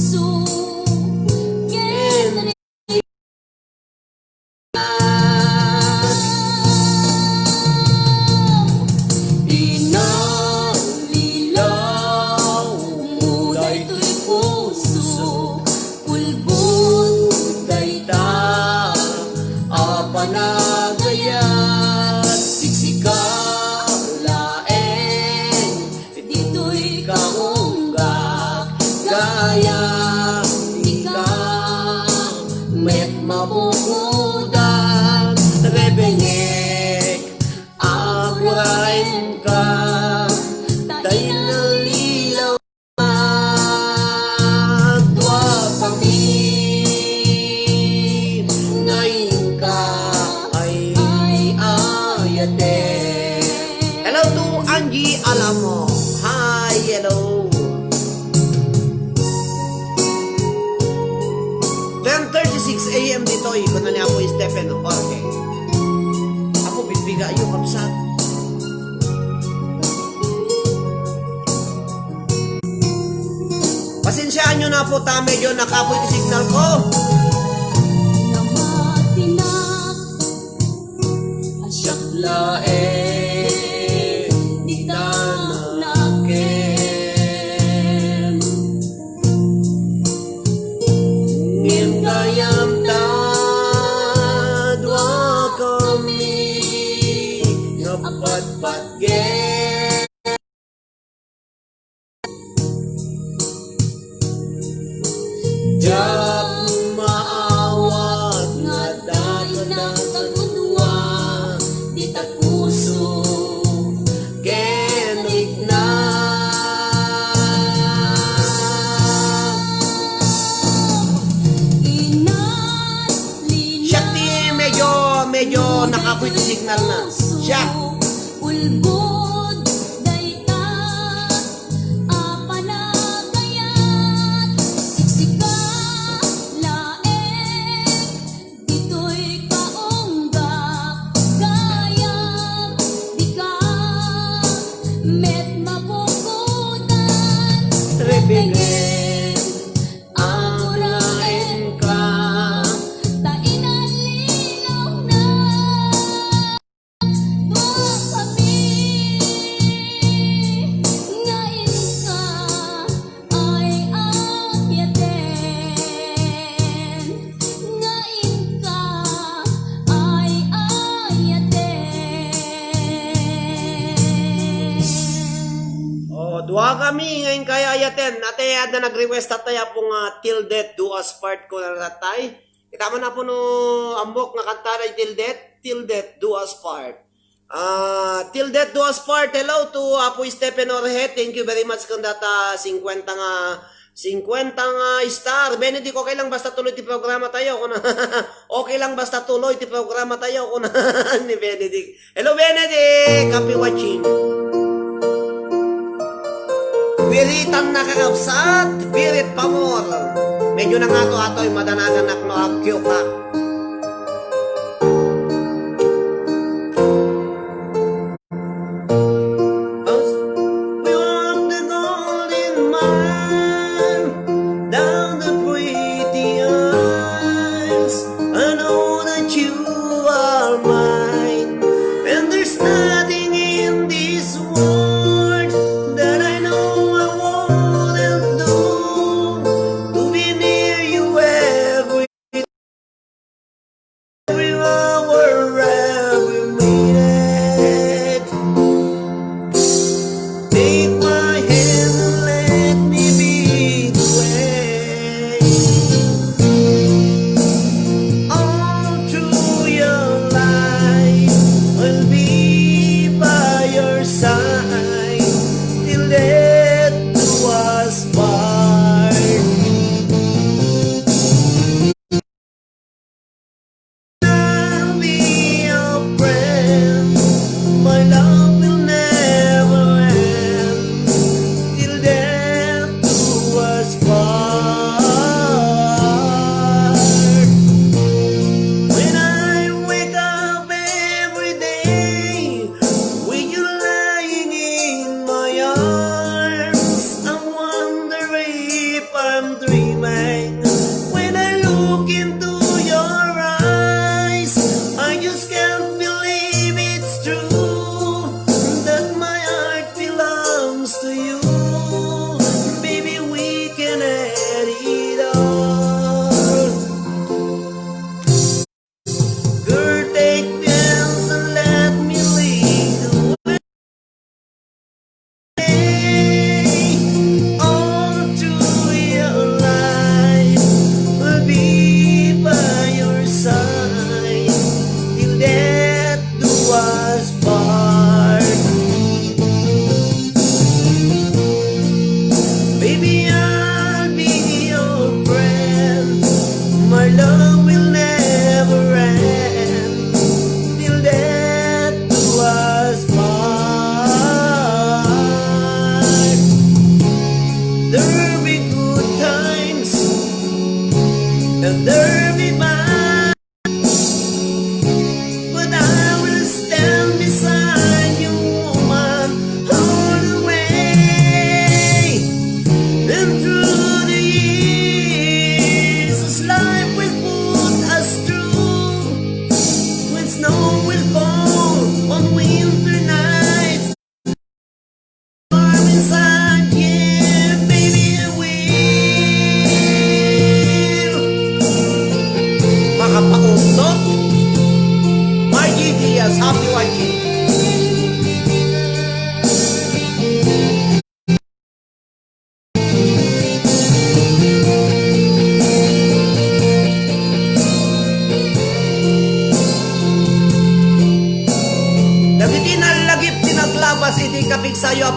kaunggak, gayam, ikaw met mabukodan, rebengek, abraem ka, ta inallilaw Dua kami nga inka ay, ay, ayate. Hello to Angie Alamo. Hi, hello. Ten thirty-six A M ditoy, kuna ni Apo Stephen Jorge. Apo, bigbigayo, kabsat. Pasensiaanyo na po ta medyo nakapoy ti signal ko. Namatinak, siak laeng, di ta nakem. Ngem gayam ta dua kami nga patpatgem. Diak maawat nga adda kadagiti gudua, dita puso ken rikna. Siak ti medyo, medyo nakapoy ti signal na. Siak. Ulbod dayta a panagayat, siksika laeng ditoy kaunggak, gayam, dika met mabukodan. Rebengek, abraem ka, ta inallilaw na. Dua kami nga inka ay ayaten, nga inka ay ayaten. Oh, dua kami nga inka ay ayaten. Ate, adda nag-request tattay, Apo, nga Till Death Do Us Part ko na tattay. Kita man, Apo, no, ambok nga kanta na Till Death, Till Death Do Us Part. Ah, Till Death Do Us Part. Hello to Apo Stephen Orhe. Thank you very much kung data singkwenta nga, singkwenta nga star. Benedict, okay lang basta tuloy ti programa tayo. Kung okay lang basta tuloy ti programa tayo. Kung ni Benedict. Hello, Benedict. Happy watching. Piritan na kakabsat, pirit pamor. Medyo nangato-atoy, madanaganak no agkyokak. As we walk the golden mile down the pretty aisles, I know that you are mine, and there's nothing in this world that I know I wouldn't do to be near you every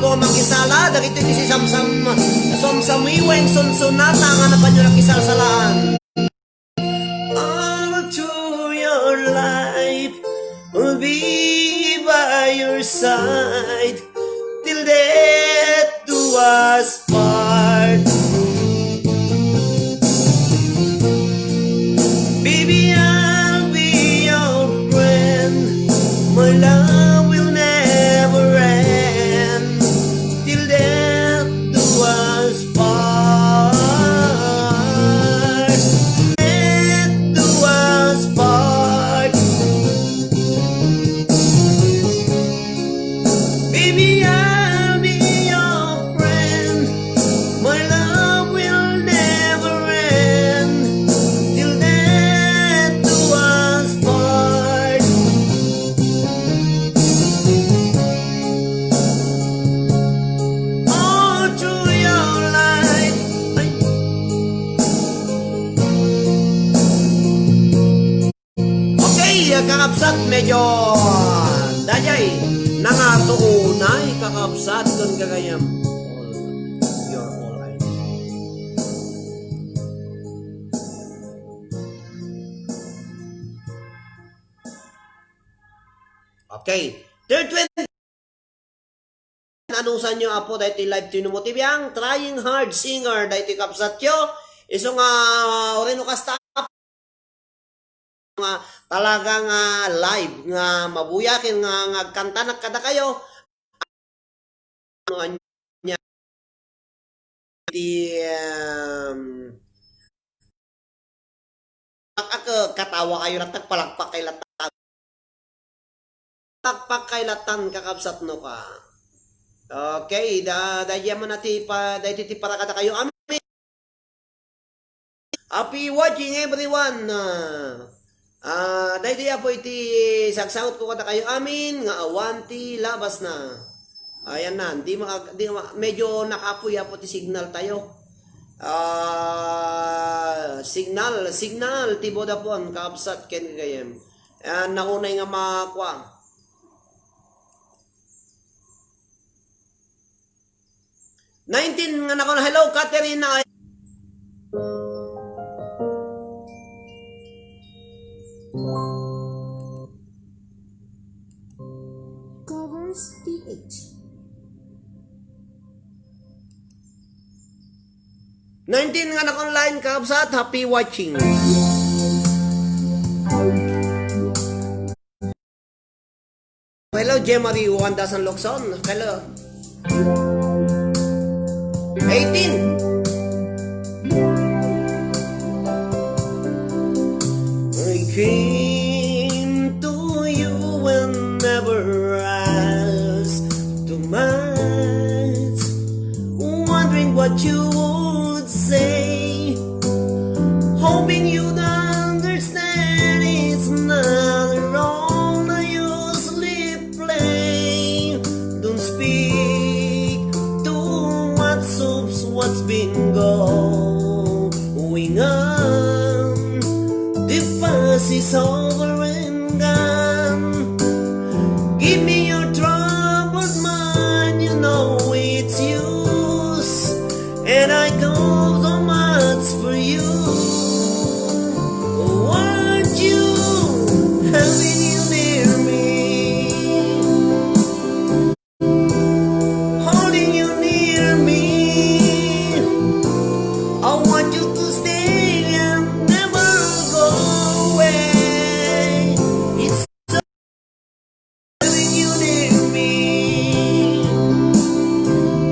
Makisala, dagitoy ti sisamsam-, samsamiweng sunsonata nga napanyo nakisalsalaan. All through your life, will be by your side till death do us part. Baby, I'll be your friend. My love will never end till death do us part. Death do us part. Baby, I'll be your friend. My love will never end till death do us part. All through your life. Ay. Okay, kakabsat, medyo, ah, dayay, nangatuunay, kakabsat, ken gagayem. All, you're all I need. Okay. Third twenty. Anusanyo, Apo, daytoy live ti Numo ti Biang, trying hard singer, daytoy kabsatyo. Isu nga, oreno kasta, nga talaga nga live, nga mabuya, ken nga, nga agkantanak kadakayo. Ano, ania, ti, um, Ak-, ak-, katawa kayo latta, palakpak kayo latta. Palakpak kayo latta, kakabsat no ka. Okay, da, da, yaman na ti pa, da iti ti para kadakayo. Amin. Happy watching, everyone. Ah, ah, daydi, Apo, iti sagsangot ko kadakayo amin nga awan ti labas na. Ayan na, di ma-, di ma-, medyo nakapoy, Apo, ti signal tayo. Ah, signal, signal ti Vodafone, kabsat ken gayem. Ah, naunay nga makua. Nineteen nga nakon, "Hello, Katerina." Covers P H. Nineteen nga naka-online, kabsat, happy watching. Hello, Jemari Wanda San Locson. Hello. Eighteen. I came to you and never asked too much, wondering what you would say, hoping you'd understand it's not a role I usually play. Don't speak too much of what's been going on. The past is over and gone. Give me your troubled mind, you know it's use. And I go so much for you. Want you, having you near me. Holding you near me. I want you to stay and never go away. It's having you near me,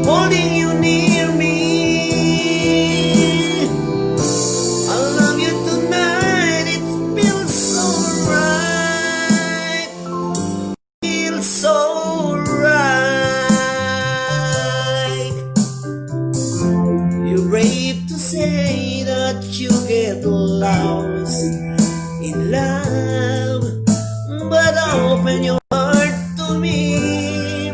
holding you near me. I love you tonight, it feels so right. Feels so right. You're brave to say that you get lost in love, but open your heart to me.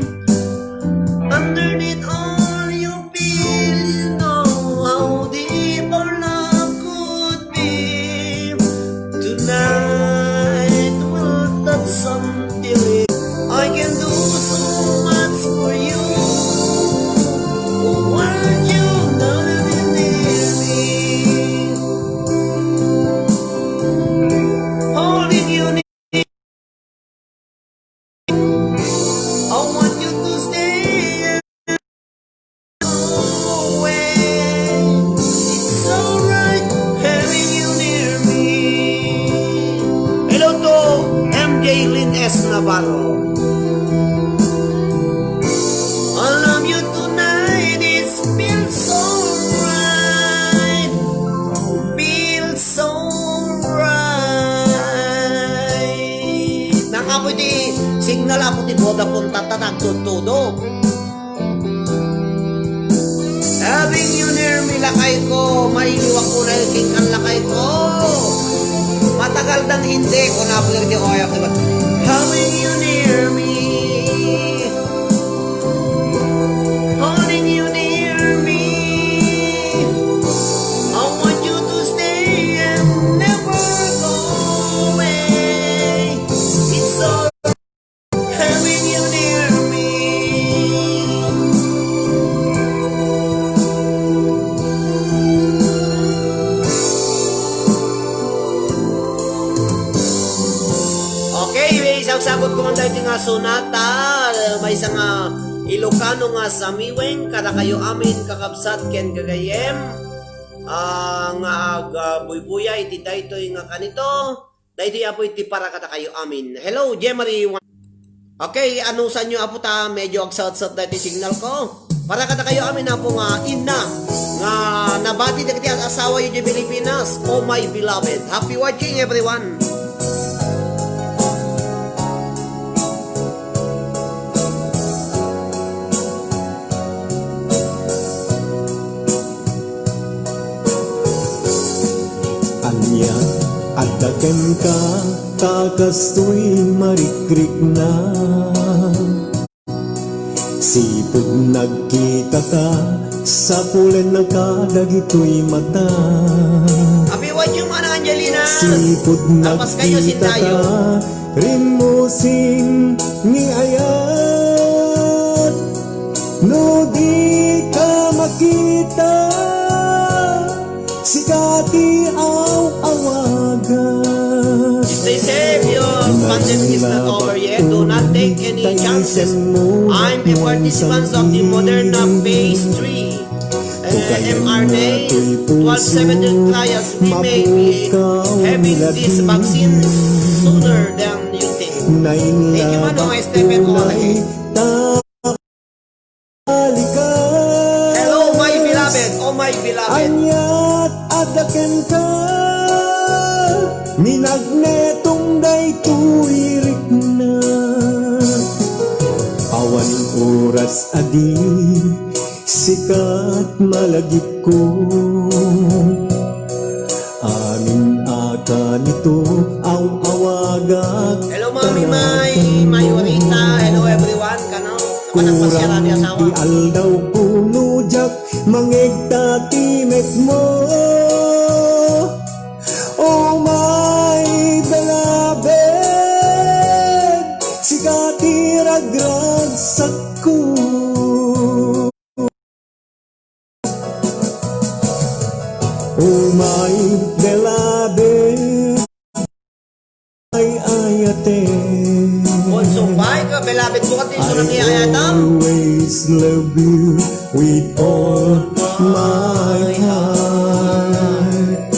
Underneath all you feel, you know how deep our love could be. Tonight we'll dance until it, I can do so much for you. Paro. Alam you tonight, it feels so right. Feels so right. Nang apo iti signal, apo ti Vodafone, tatta nagtudtudo. Having you near me, lakay ko, mailiwak ko na yung kingkan, lakay ko. Matagal nang hindi ko napulir di oya ko. Having you near me, holding you near me. I want you to stay and never go away. It's so having you near me. Okay, may isang sabot ko man dahil nga sonata, may isang ah, Ilocano nga samiweng, kadakayo amin, kakabsat, ken gagayyem, ah, nga agbuybuyay iti daytoy nga kanito. Daytoy, Apo, iti para kadakayo amin. Hello, Jemary. Okay, anusanyo, Apo, ta medyo agsatsat daytoy signal ko. Para kadakayo amin, Apo, nga inna nga nabati dagiti asawa iti Pilipinas. Oh, my beloved. Happy watching, everyone. Ania, adda kenka, ta kastoy marikrikna. Sipud nagkitaka, sapulennaka dagitoy mata. Happy watching, Manang Angelina. Sipud nagkitaka, rimmusing ni ayat. No di ka makita, sika ti aw-awagan. Stay safe, your pandemic is not over yet. Do not take any chances. I'm a participant of the Moderna phase three, uh, mRNA twelve seventy trials. We may be having this vaccine sooner than you think. Thank you, Manong Stephen Olay. Hello, my beloved. Oh, my beloved. Aniat adda kenka, minagnetong daytoy rikna. Awan oras a di sikat malagipko. Amin a kanito, aw-awagak. Hello, Mami May, May Orita. Hello, everyone. Kano? Kurang ti aldaw ko no diak mangegta ti mekmo. Oh my beloved, sika ti ragragsakko. Oh my beloved, ay ayate. Konsubay ka, beloved ko, kati isu nang iyayatam. Always love you with all my heart.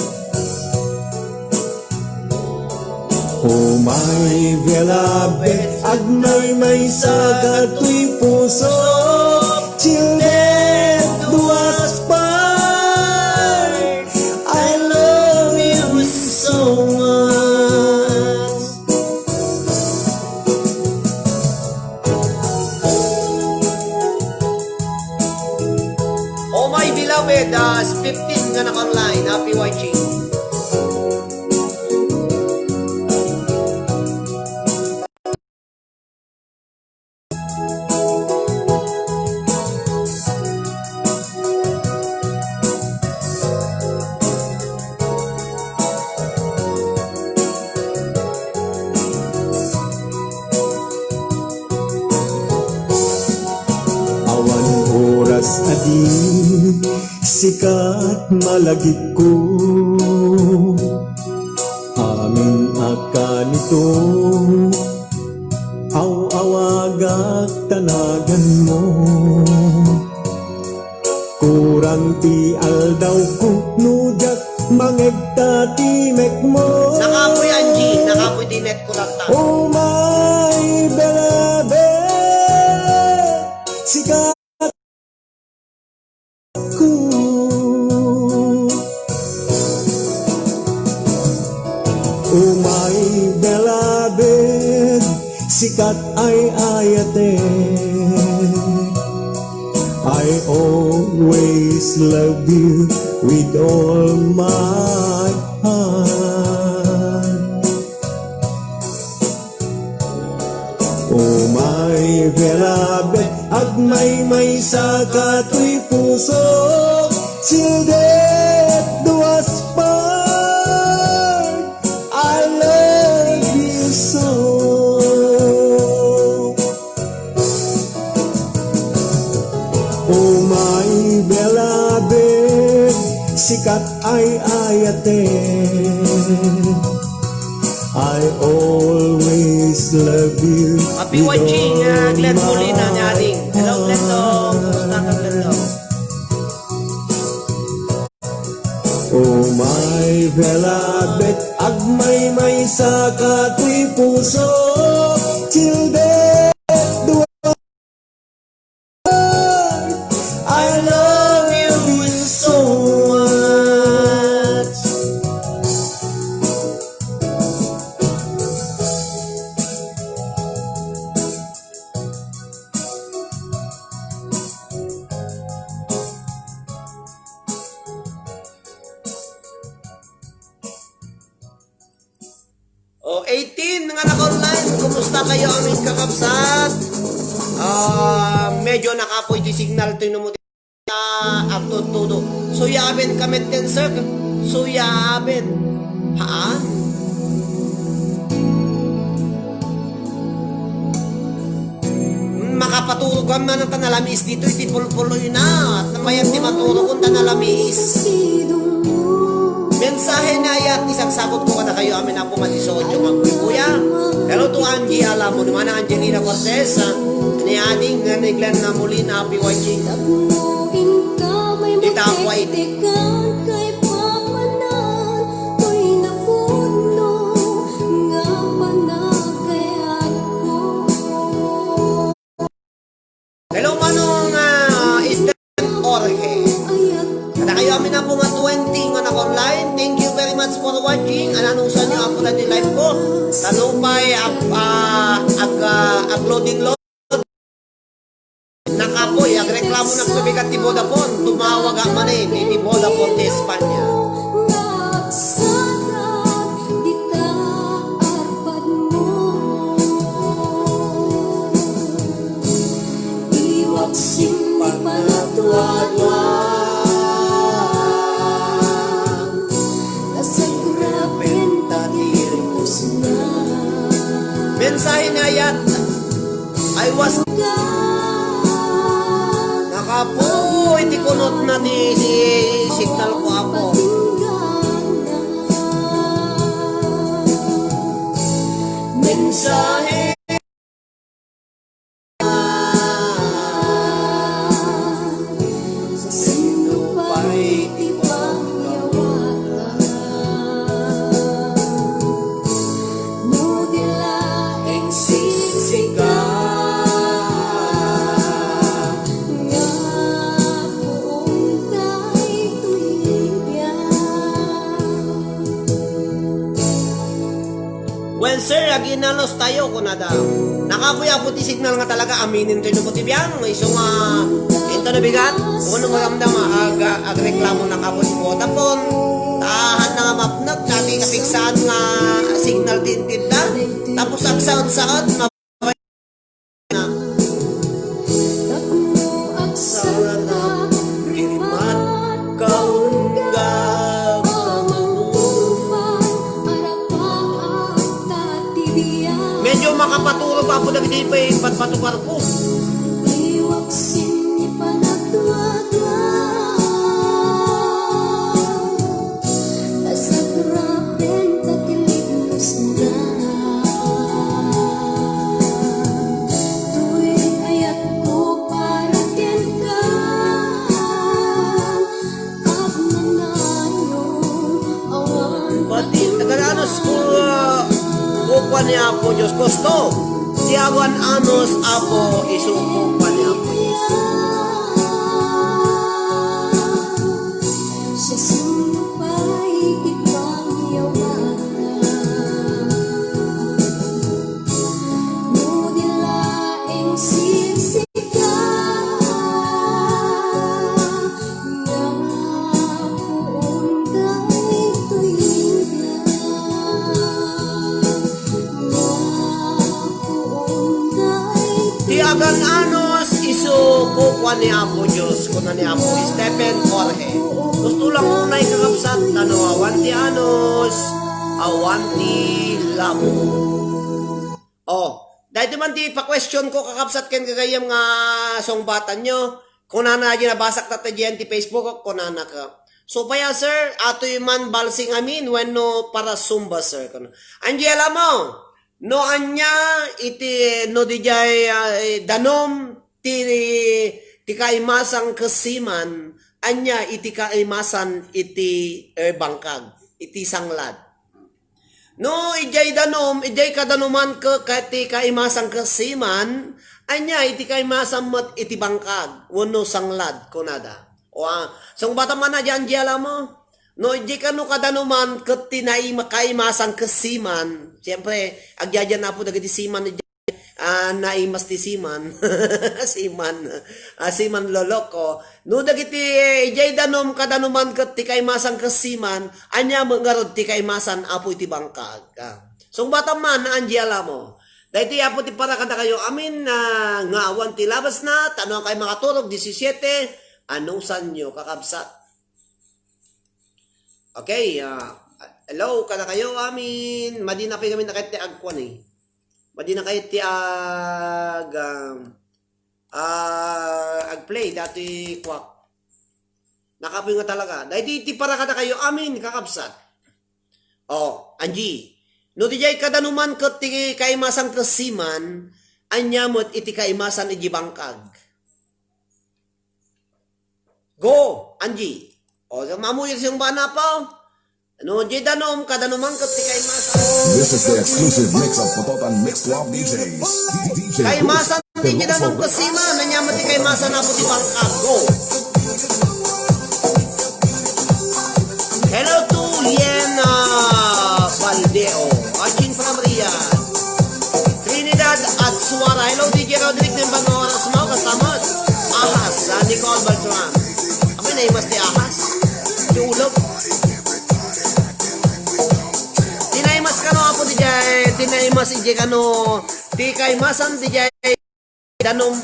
Oh my beloved, agmaymaysa katoy puso. Till death do us part, I love you so much. Oh my beloved, ah, fifteen nga naka-online, happy watching. Awan oras a di sikat malagipko. Amin a kanito, aw-awagak tanaganmo. Kurang ti aldawko no diak mangegta ti mekmo. Nakapoy, Angie, nakapoy ti net ko latta. Oh my sikat ay ayatek. I always love you with all my heart. Oh my beloved, agmaymaysa ka toy puso, till death do us part. I love you so. Oh my beloved, sikat ay ayatek. I always love you. Happy with all watching, ah, Glenn Molina ni Ading. Hello, Glenn. Kumusta ka, Glenn? Oh my beloved, agmaymaysa ka toy puso, till death do us part. I love you so much. O, eighteen nga naka-online, kumusta kayo, amin kakabsat? Ah, medyo nakapoy ti signal, ti numo ti, ah, agtudtudo. Suyaben ka met ten, sir. Suyaben. Haan? Makapaturog man ta nalamiis ditoy ti pulpuloyna. At napayan ti maturog ta nalamiis. Mensahe na ayat ti sagsagutko kadakayo amin a pumadisocho nga kuya. Hello to Angie Alamo, ni Mana Angelina Cortez, ni Ading, ni Glenn Molina, happy watching. Ita, wait. Toy napudno nga panagayatko. Hello, Manong, ah, Esther Jorge. Kadakayo amin a pumadi nga twenty nga naka-online. Thank you very much for watching. Ananusan niyo ako na di live ko. Tanupay, ag-, ah, ag-, ah, ag-loading load. Nakapoy, agreklamo na kami kat ti Vodafone. Tumawag ak manen, iti Vodafone ti Espanya. Iwak sin panagtuaduan, nasagrapen ta ti ripusna. Mensahe ni ayat. I was nakapoy ti kunotna ti si-, signal ko, Apo. Mensahe. Sino pay ti pagyawatta? No di laeng sisika nga puong daytoy biag. Well, sir, aginanos tayo, kunada. Nakapoy, Apo, ti signal nga talaga, aminen toy no ti biang. Isu nga, into na bigat, uno nga damdama, ag-, agreklamo na kapo ti Vodafone. Tahan na nga mapnek, dati kapiksaan nga signal ti intedda. Tapos agsaod-saod, ma-, Tapno agsarta, rimat, kaungga, pamangupay, arapaak ta ti biag. Medyo makapaturog, Apo, dagiti pay patpatukarko. Iwak sin panagtuatua. Nasagrapen ta ti libnosna. Toy ayatko para kenka, agnanayon awan pati. Taga-anos ko, ah, kukua ni Apo Dios. Gusto ti awan anos, Apo, isu kukua ni Apo Dios. Siasino pay ti pangyawatna? No ni Apo Dios, kuna ni Apo Stephen Jorge. Gusto lang unay kakabsat, tano awan ti anus, awan ti lamo. Oh, daytoy man ti pa-question ko, kakabsat ken gagayyem nga sungbatanyo. Kunana, di nabasak ta diyan ti Facebook, kunana ka. So, paya, sir, atoy man balsing amin, wenno para Zumba, sir? Kuna. Angie, alam mo, no anya iti, no dijay, ah, eh, danum ti, ti kaimasan ket siman, ania iti kaimasan iti, eh, bangkag, iti sanglad? No, idiay danum, idiay kadanuman ket, ket ti kaimasan ket siman, ania iti kaimasan met iti bangkag, wenno sanglad, kunada. O, ah, sungbatan man a, diyan, diyan mo. No, idiay kano kadanuman ket ti naima-, kaimasan ket siman, siyempre, agyadyanapo dagiti siman, ah, naimas ti siman. Siman. Ah, siman loloko. No dagiti, eh, idiay danum kadanuman ket ti kaimasan ket siman, ania met ngarud ti kaimasan, Apo, iti bangkag? Ah. Sungbatan man, Angie, alam mo. Daytoy, Apo, ti para kadakayo amin, ah, nga awan ti labasna, tano kay makaturog, disisyete, anusanyo, kakabsat. Okay, ah, hello, kadakayo amin. Madina pay kami nakit ti agkuan eh. Madina kayat ti ag, ah, ah, agplay dati kuak. Nakapoy nga talaga. Daytoy ti para kadakayo amin, kakabsat. Oh, Angie. No, dijay kadanuman ket ti kaimasan ket siman, ania met iti kaimasan iti bangkag? Go, Angie. O, sa mamuyo ti sungbana pa. Ano, di danum, kadanuman ket ti kaimasan. This is the exclusive mix of Pototan Mix Club D Js. D J Kaimasan ti danum ket siman, ania met ti kaimasan, Apo, ti bangkag. Go. Hello to Liena Baldeo. Watching from Riyadh. Trinidad at Suara. Hello, D J Roderick, naimbag nga oras mo, kasama. Ahas, ah, Nicole Beltran. Abay, naimas ti ahas. Ti ulog. Ti naimas kano, Apo, D J, ti naimas, D J, kano, ti kaimasan, D J. Danum.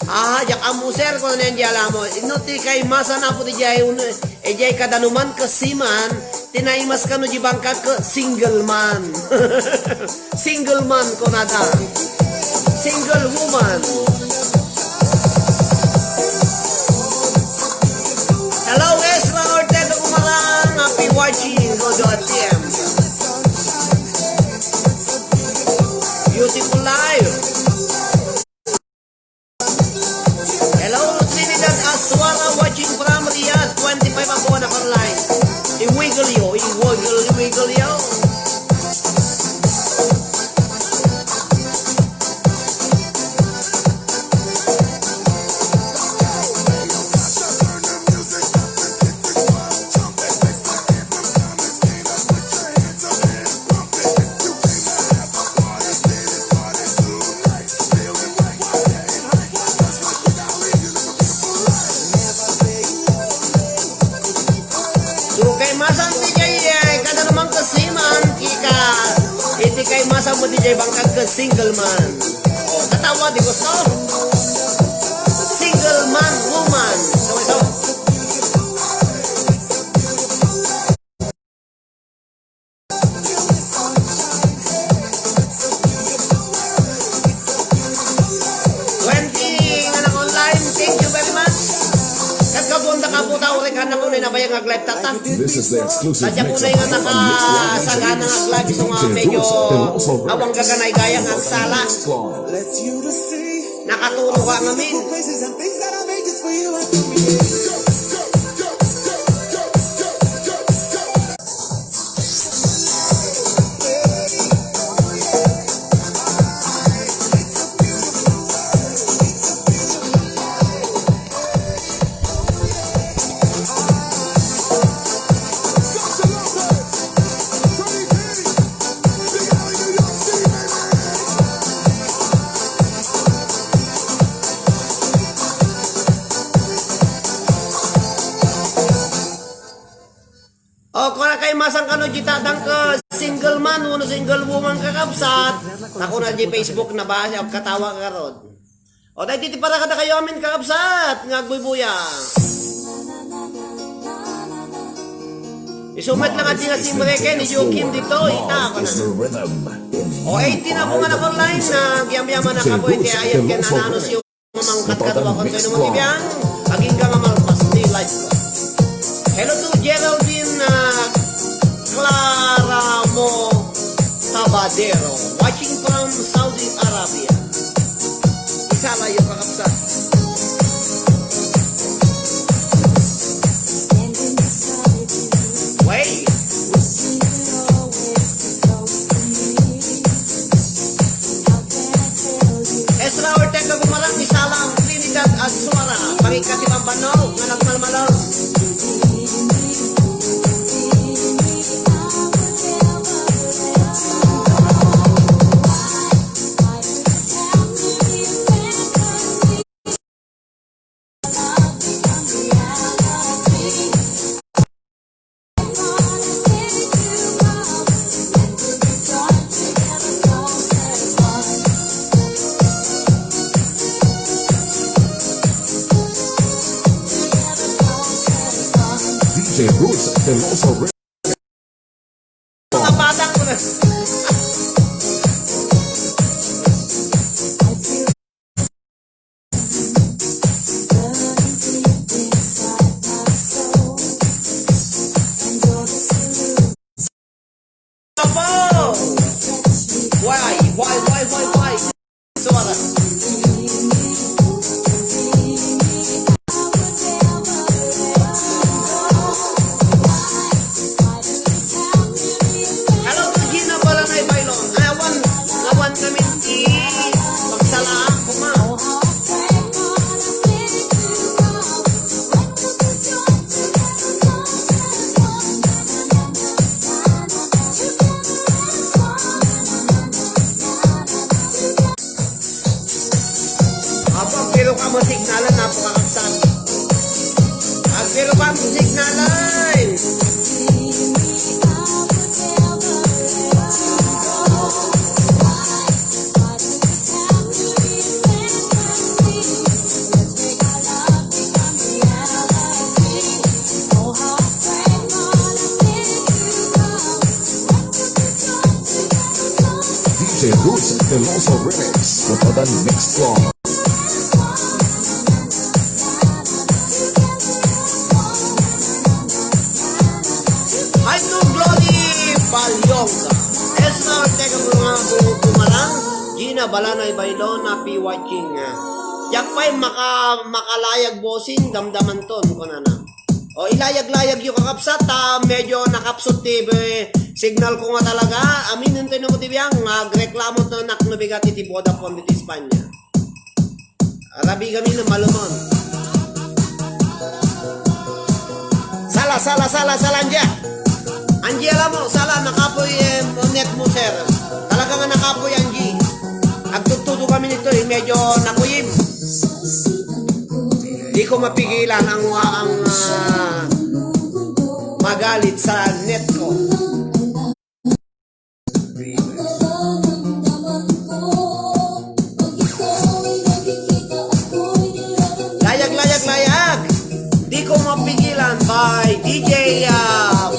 Ah, diak ammo, sir, kung ano yan di alam mo. Ino ti kaimasan, Apo, di jay un-, eh, jay kadanuman, kasiman, ti naimas kano di bangkag, ka single man. Single man, kunada. Single woman. Hello, Ezra Ortega Umarang. Happy watching, Rojo at T M. Beautiful life. Hello, Trinidad Asuara, watching from Riyadh, twenty-five ako na online. I-wiggle yo, i-wiggle, i-wiggle yo. So, kaimasan ti jay, eh, kadanuman kasiman, kika, iti kaimasan mo ti jay bangkag ka single man. O, katawa, di gusto? Single man, woman. So, ito. Twenty nga naka-online, thank you very much. Ket gabon ta kaputa, uray ka na kuno nabayag nga aglayag tata. This is the exclusive mix of Tony Mix Live D J. Sagana nga aglayag, so nga medyo awang gaganay gaya nga agsala. Nakaturo ka ngamin. O, kung kaimasan kano di tatang ka single man, wenno single woman, kakabsat, ta kuna di Facebook na ba, katawa ka rod. O, daydi ti para kadakayo amin, kakabsat, nga agbuybuya. Isu met lang a di nga simreken ni Joaquin dito, ita ko na. O, eighteen na po nga naka-online na giyam-yaman na kapoy, kaya ayan, kaya nanano siyo. Mamangkat ka duwa kon kayo mo ti biang, agingga nga malpas ti life ko. Hello to Geraldine, ah, Claramo Tabadero, watching from Saudi Arabia. Isalayo, kakabsat. Wey. Ezra Ortega Gumarang, isala ang Trinidad Azuara, pangikati pambannog nga nagmalmalaw. D J Bruce Veloso. Mga batang ko na. Apo! Why? Why, why, why, why? Suara. Hello to Gina Balanay Bailon. Ay, awan, awan kami ti pagsala, kuma. Apo, pero ka mo signalan, napakaksan. Agbiro ka mo signalan. D J Bruce Veloso Remix, Kotodan Mix Club. Hi to Glory Balyong. Esna Ortega, mga bu-, bumarang. Gina Balanay Bailon, happy watching. Diak pay maka-, makalayag bossing, damdaman ton, kunana. O, ilayag-layag yo, kakabsat, ta medyo nakapsut ti, eh, signal ko nga talaga. Amin, nuntoy na mo ti biang, agreklamo to nak no bigat iti Vodafone diti Espanya. Arabi kami na malumon. Sala, sala, sala, sala, Angie. Angie, alam mo, sala, nakapoy, eh, net mo, sir. Talaga nga nakapoy, Angie. Agtuttudo kami nito, eh, medyo nakuyim. Di ko mapigilan ang, ang, ah, magalit sa net ko. Layag, layag, layag! Di ko mapigilan by D J, ah,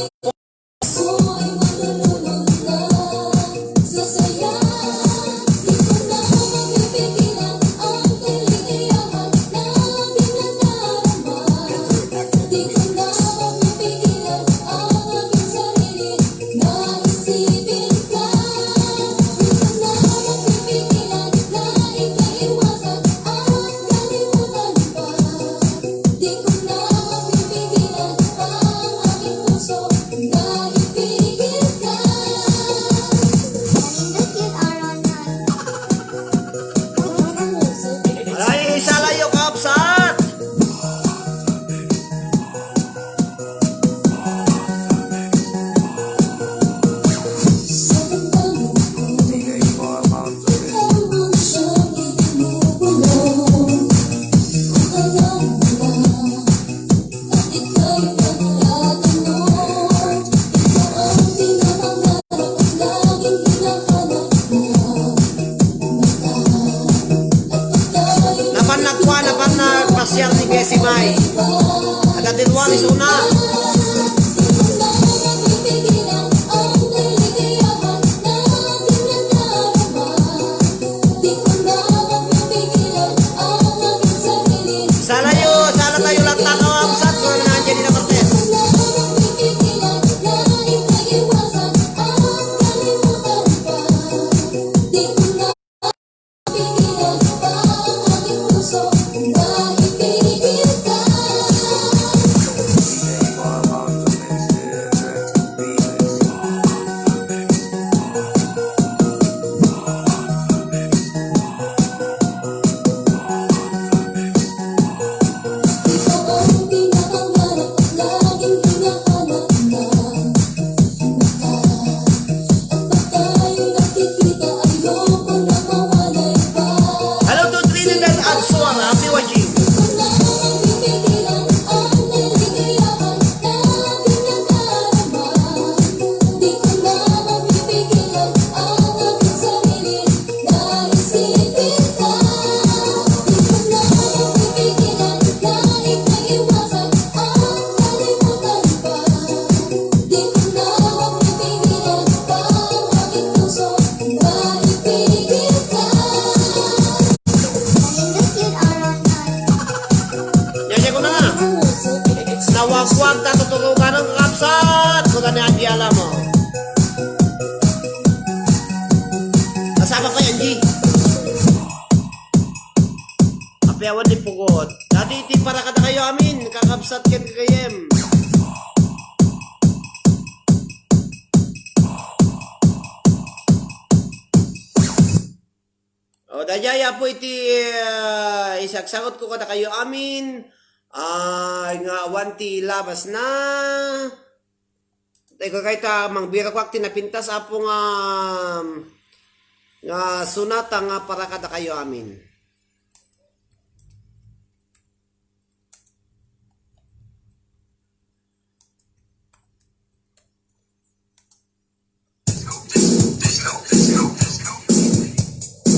Tuturugan ng kakabsat, kuna ni Angie Alamo. Kasama pa yan, G. Apiawan ni Pugot. Dati iti para kadakayo amin, kakabsat ken gagayyem. O, daydiay, Apo, iti, ah, isagsagut ko kadakayo amin, ah, nga awan ti labas na. Tay ko kayta, mangbiruak ti napintas, Apo, nga, nga sonata nga para kadakayo amin.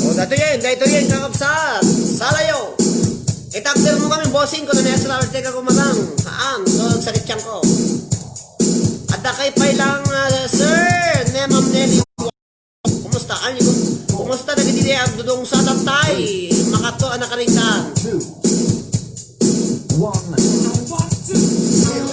O, daytoyen, daytoyen, kakabsat. Salayo. Itagder mo kami, bossing, ko na ni Ezra Ortega Gumarang. Haan, so, sakit tiyan ko. Adda kay pay lang, ah, sir, ne Ma'am Nelly. Kumusta? Ay, kumusta dagiti agdudong sa tatay? Makatto a nakaringgan. Two, one, zero.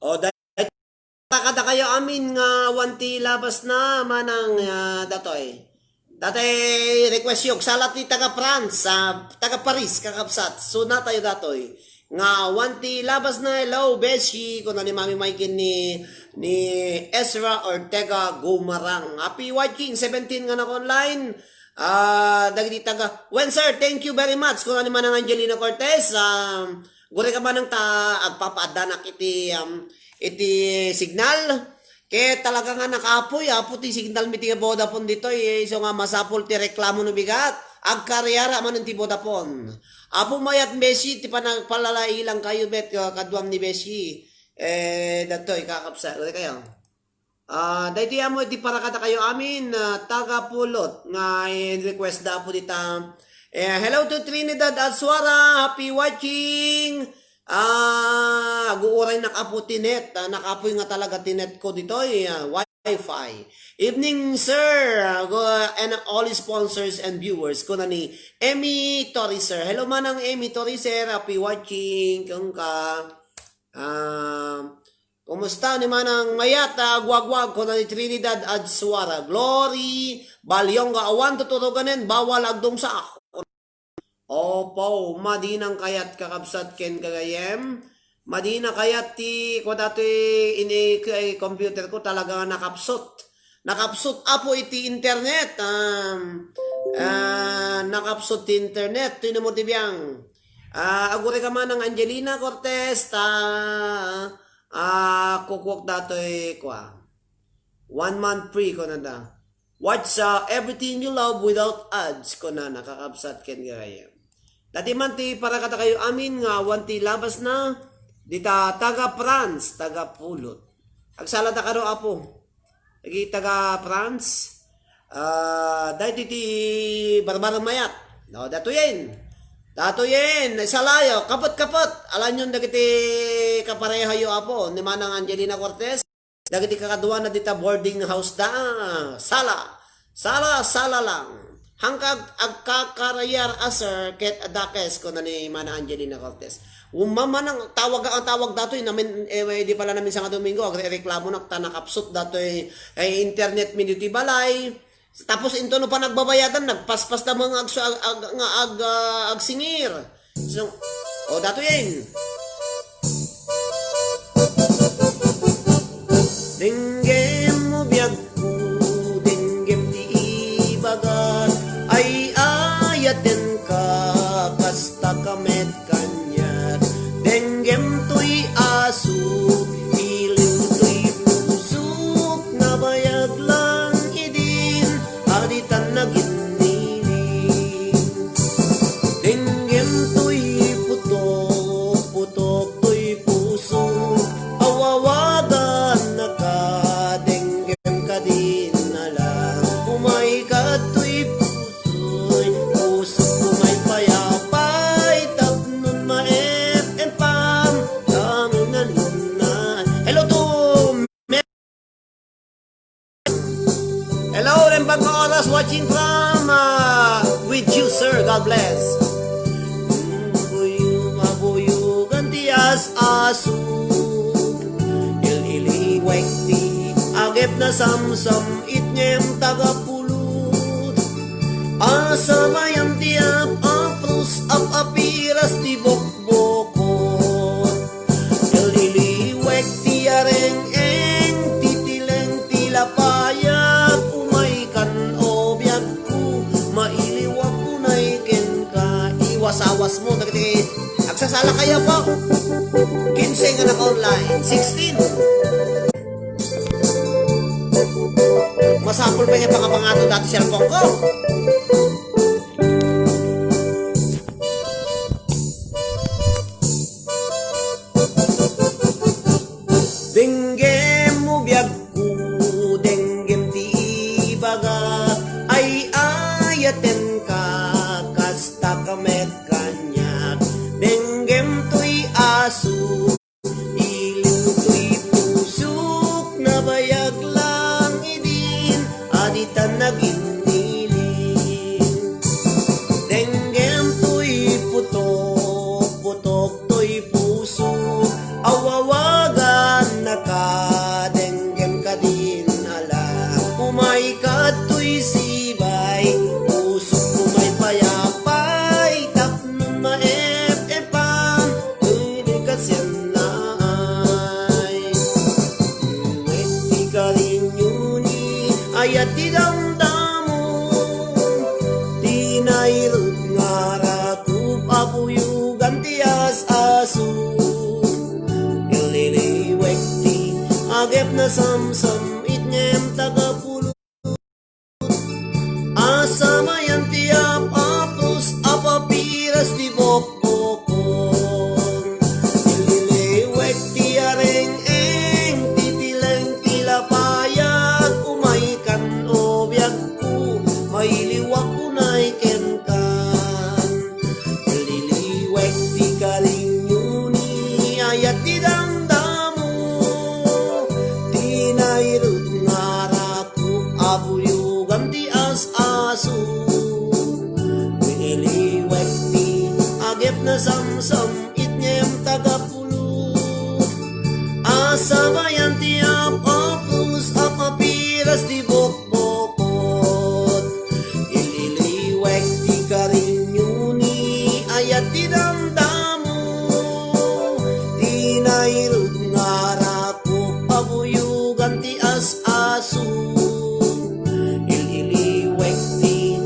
O, dahil kadakayo amin nga awan ti labas na manang, ah, datoy. Datoy request yo, sala ti taga France, ah, taga Paris, kakabsat. Suna tayo datoy. Nga awan ti labas na, hello, beshi, kuna ni Mami Mike ni, ni Ezra Ortega Gumarang. Happy White King seventeen nga naka-online. Ah, dagiti taga, wen, sir, thank you very much. Kuna ni Manang Angelino Cortez, um, guri ka manang ta agpapaaddanak iti, um, iti signal. Ket talaga nga nakaapoy, apo ti signal mi ti Vodafone ditoy, eh, isu nga masapul ti reklamo no bigat. Agkarriara manen ti Vodafone. Apo mayat Beshi ti panagpalalailang kayo met, ah, kaduam ni Beshi. Eh, datoy, kakabsat, ulit kayo. Ah, daytoy ammo iti para kadakayo amin, ah, taga Pulot nga in-request da apo dita. Eh, hello to Trinidad Azuara, happy watching. Ah, aguuray nakapo ti net. Ah, nakapoy nga talaga ti net ko ditoy, ah, wifi. Evening, sir, ah, go, and all sponsors and viewers. Kuna ni Emmy Torres, sir. Hello, Manang Emmy Torres, sir. Happy watching. Kung ka, ah, kumusta ni Manang Mayat, ah, agwagwag, kuna ni Trinidad Azuara. Glory, Balyonga, awan tuturuganen, bawal agdungsa. Opo, madinang kayat kakabsat ken gagayem. Madina kayat ti, kua datoy ini, kay computer ko talaga nga nakapsut. Nakapsut apo iti internet. Um, ah, nakapsut ti internet. Toy no mo ti biang. Ah, aguray ka Manang Angelina Cortez, ta, ah, kukuak datoy, kua. One month free, kuna da. Watch, uh, everything you love without ads, kuna nakakabsat ken gagayem. Dati man ti para kadakayo amin nga awan ti labas na, dita taga France, taga Pulot. Agsala ta kano, apo. Agi taga France, ah, daytoy ti Barbara Mayat. No, datoyen. Datoyen, isalayo, kapet-kapet. Alanyon dagiti kaparehayo, apo, ni Manang Angelina Cortez. Dagiti kakaduana dita boarding house da. Sala. Sala, sala lang. Hangkag agkakarayar a sir ket dakes, kuna ni Mana Angelina Cortez. Umma man ang tawag, ang tawag datoy, namin, eh, di pala namin sa nga Domingo, agre-reklamo nak ta nakapsut datoy, eh, internet mi ditoy balay. Tapos into no panagbabayadan, nagpaspas da mga agsu-, ag-, ag-, nga ag-, ah, agsingir. So, o, datoyen. Denggem mo biagko, denggem ti ibaga, ay-ayatenka, kasta ka met kaniak. Denggem toy asuk, iliw toy pusok, nabayag lang idin, a ditan naginniling. Denggem toy putok, putok toy pusok, awawagannaka, denggem kadin a lang. Umay kadtoy pusoy, pusok, umay payapay, tapnon ma-F M pam, kami nga luna. Hello to Hello, Rembang Oras, watching from, uh, with you, sir. God bless. Buyog, mabuyogan ti as-aso. Il-iliwek ti agep na samsam, itngem taga Pulot. Asabayan ti ap-apros, ap-apiras ti bokbokot. Liliwek ti areng-eng, titileng ti lapayag, umay kan o biagko, mailiwak unay kenka, iwas-awas mo dagiti agsasala kayo po. Kinse nga naka-online, sixteen. Masapul ba nga pangapangato dati cellphone ko? Denggem mo biagko, denggem ti ibaga, ay-ayatenka, kasta ka met kaniak. Denggem toy aso, iliw toy pusok, nabayag lang idin, a ditan naginniling. Denggem toy putok, putok toy pusok, awawagannaka, denggem kadin a lang. Umay kadtoy sibay, pusok, umay payapay, tapno ma-F M pam, uli ka siyan naay. Iti karinyoni, ayat ti damdamon, ti nairut nga rakup a buyogan ti as-aso. Ililiwek ti agep na samsam, Sabayan ti ap-apros a papiras ti bokbokon. Ililiwek ti areng-eng, titileng ti lapayag, umaykan o biagko, mailiwak unay kenka. Ililiwek ti karinyo ni ayat ti damdamo, ti nairut nga rakop a buyogan ti as-aso. Iliwek ti agep na samsam itngem tagapulot. Asabayan ti ap-apros a papiras ti bokbokot. Ililiwek ti karinyo ni ayat ti damdamo. Ti nairut nga rakop a buyogan ti as-aso. Ililiwek ti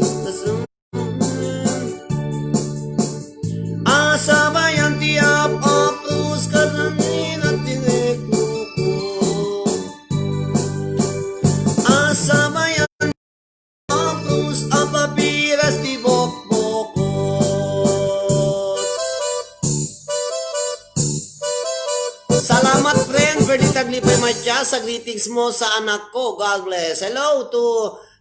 Asabayan ti ap-apros kadagiti nagtineknoko. Asabayan ti ap-apros a papiras ti bokbokot. Salamat, friend, for the taglipay matya sa greetings mo sa anak ko. God bless. Hello to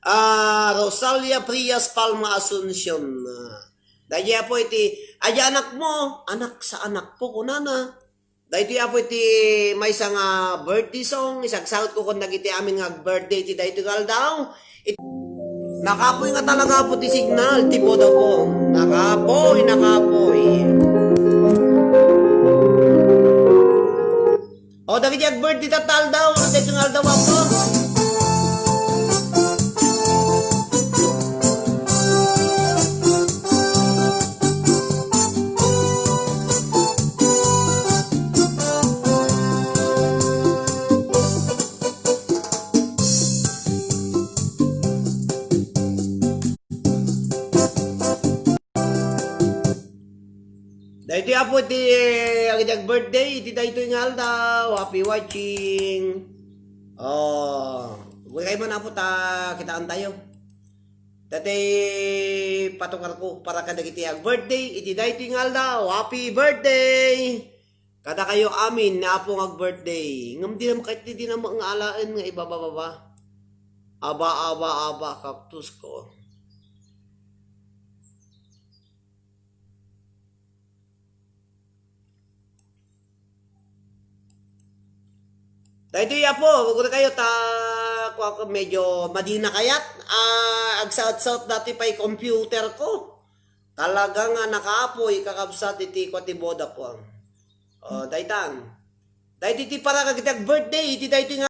Ah, Rosalia Frias Palma Asuncion. Ah, daydi Apo iti, "Aya anakmo?" "Anak sa anakko," kunana. Daydi Apo iti maysa nga birthday song, isagsautko kon dagiti amin nga birthday iti daytoy nga aldaw. It-, nakapoy nga talaga Apo ti signal, ti Vodafone. Nakapoy, nakapoy. O, dagiti ag-birthday tatta aldaw, daytoy nga aldaw, Apo. Daytoy, Apo, ti, eh, agideg birthday iti daytoy nga aldaw. Happy watching. Oh, uray man, Apo, ta kitaan tayo. Daytoy patukar ko para kadagiti ag-birthday iti daytoy nga aldaw. Happy birthday! Kadakayo amin ni Apo nga ag-birthday. Ngem di naman kahit di naman nga alaen nga ibababa. Aba, aba, aba, kaktus ko. Daytoy, Apo, uray kayo ta, kua ko, medyo madina kayat. Ah, agsaut-saut dati pay computer ko. Talaga nga nakaapoy, kakabsat, iti kua ti Vodafone. Oh, daytan. Daytoy ti para kadagiti ag-birthday, iti daytoy nga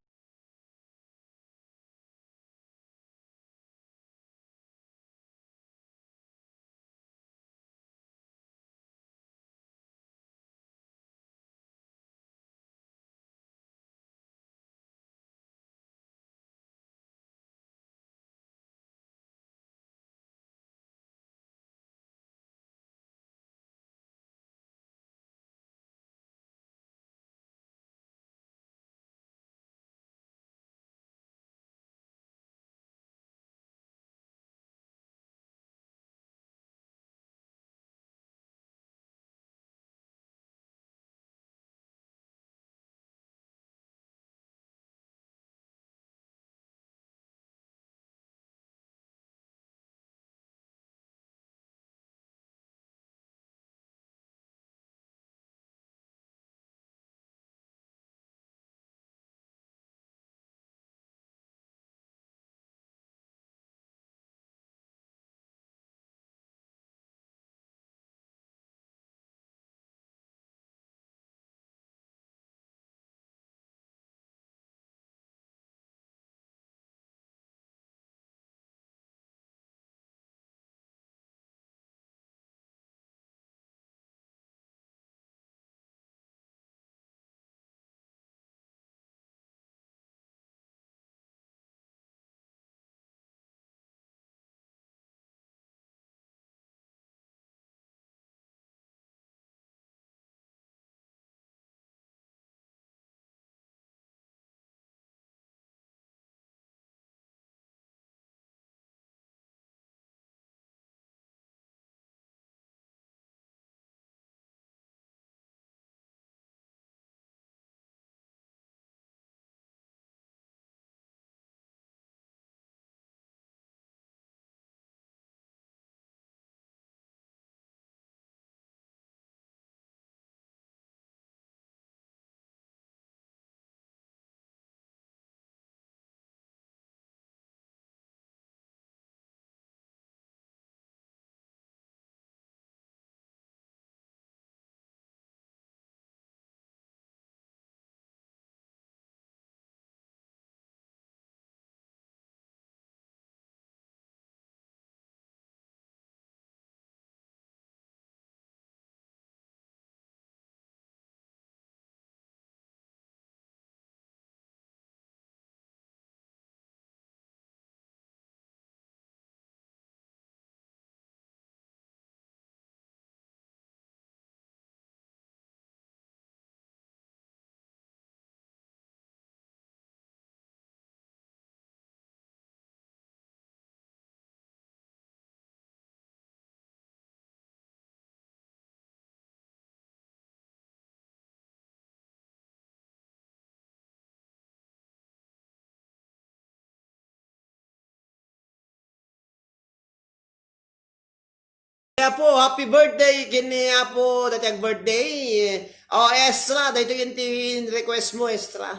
Apo, happy birthday ken ni Apo, daytoy ag birthday. O, Esra, daytoy ket ti request mo, Esra.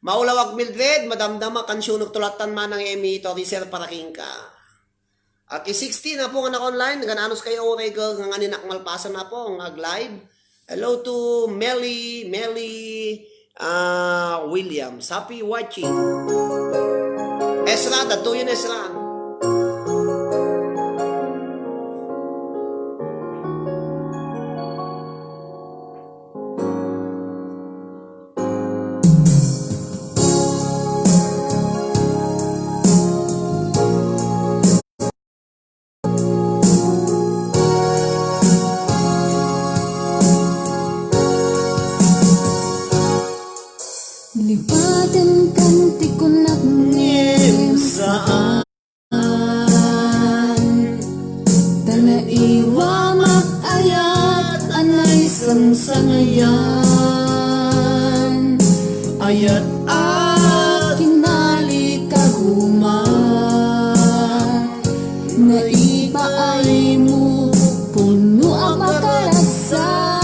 Maulawak Mildred, madamdama, kansyonok tulatan manang Emmy Toriser para kenka. Okay, sixteen, Apo, nga naka-online, nagananos kayo, oray ka, nga nganin ak malpasan, Apo, nga ag-live. Hello to Melly, Melly, ah, Williams. Happy watching. Esra, datoyen Esra. Lipaten kan ti kunak ngem saan. Ta naiwamak ayat a naisangsangayan. Ayat a kinalikagumak. Naipaaymo, puno a pakaragsak.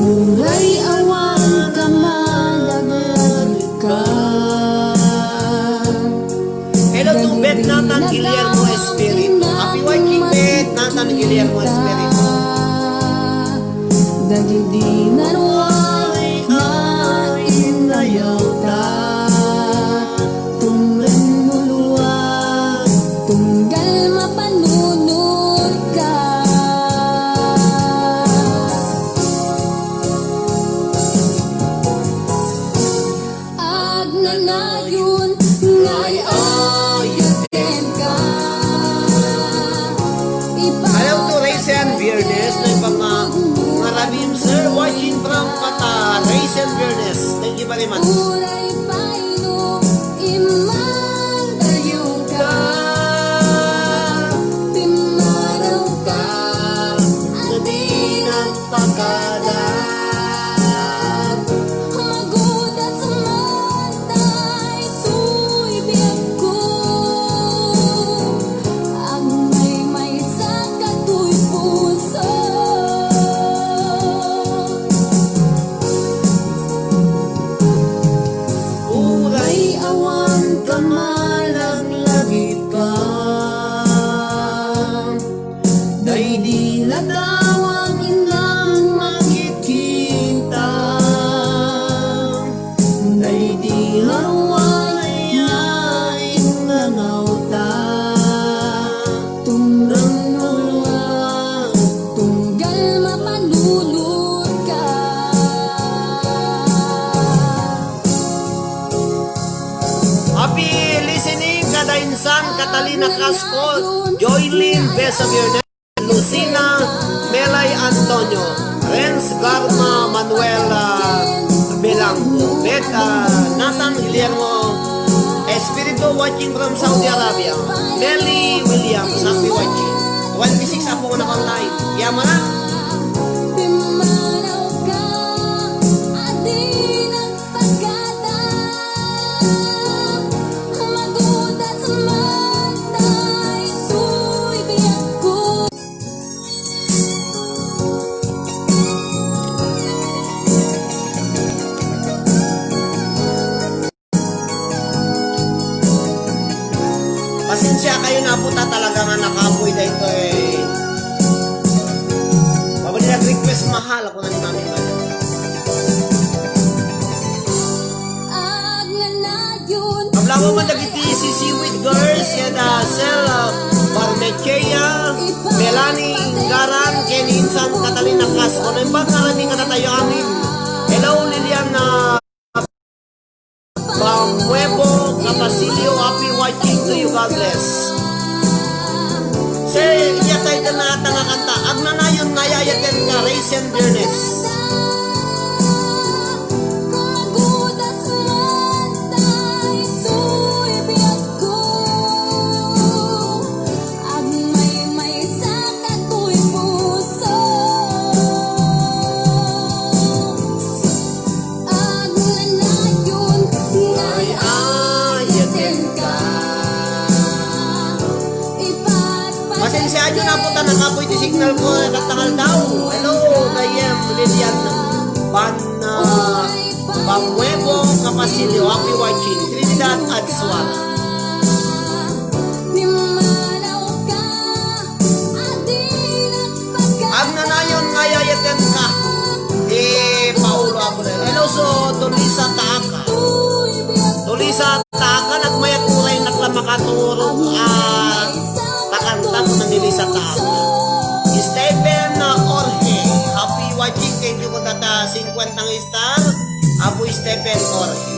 Uray awan ka, malaglag ka. Hello to Beth Nathan Guillermo Espiritu. Happy watching, Beth Nathan Guillermo Espiritu. Dagiti naruay nga innayaw ta, tunggal nuluak, tunggal mapanunot ka. Agnanayon nga ay-ayaten ka. Hello to Raysen Viernes, no, iba nga, nga Rabim, sir, watching from Qatar. Raysen Viernes, thank you very much. Uray pay no imandayo ka, pimmanaw ka, a di nagpakada. Magudas man daytoy biagko, agmaymaysa katoy puso. Uray awan ka, malaglagip ka. Daydi ladawan innak makitkita. Daydi laruay nga innangaw ta. Tunggal nuluak, tunggal mapanunot ka. Happy listening, kada insan, Catalina Casco, Joylin Besa Viernes, Lucina, Melay Antonio, Renz Garma, Manuel, ah, Belangco, Beth, ah, Nathan Guillermo Espiritu, watching from Saudi Arabia, Nelly Williams, happy watching. Twenty-six, Apo nga naka-online. Yaman na. Pimmanaw ka, a di nagpakada. Magudas man daytoy biagko. Pasensya kayo na po ta, talaga nga nakapoy daytoy. Mabalin nag-request, mahal, ako na ni Mami Mami. Agnanayon. Ablawa man dagiti C C with girls, yan, ah, Sel, ah, Barnechea, Melanie Garan, ken insan Catalina Casco. Naimbag nga rami kadatayo amin. Hello, Liliana. Bamuevo, Capasilio, happy watching to you. God bless. Sir, iya tayo na ata nga kanta. Agnanayon nga ay-ayaten ka, Raysen Bernes. Agmaymaysa katoy puso. Agnanayon nga ay-ayaten ka. Ipaay Medyo naputan na kapoy ti signal ko, eh, katangal daw. Hello, Dayem, Lilian, Ban, ah, Bamuevo, Capasilio, happy watching. Trinidad at Suara. Agnanayon nga yayaten ka. Eh, Paulo Abreu. Hello, so, Tulisa Taaka. Tulisa Taaka, nagmayat uray nak la makaturo, ah, takanta kuna ni Lisa Taaka. Stephen, ah, Jorge, happy watching. Thank you for that, ah, singkwentang star. Apo Stephen Jorge.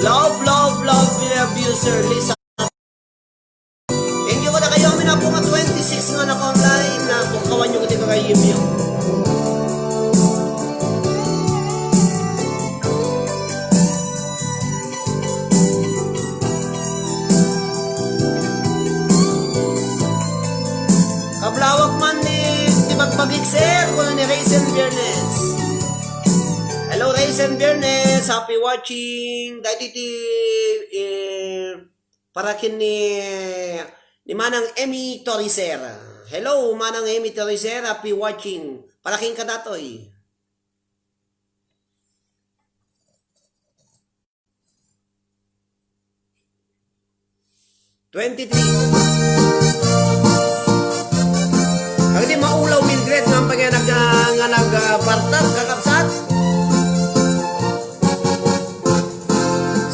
Love, love, love, love you, Sir Lisa. Thank you kadakayo amin, apo nga twenty-six nga naka-online na kung kawan nyo iti kakayiyo. Kablawak man ni, ti Bagbagik, sir, kuna ni Raisin Biernes. Hello, Raisin Biernes. Happy watching. Dahil iti, eh, para ken ni, ni Manang Emmy Toriser. Hello, Manang Emmy Toriser. Happy watching. Para ken kadatoy. Twenty-three. Agdi maulaw, Mildred, nga ampay nga nag-, nga nagbartak, kakabsat?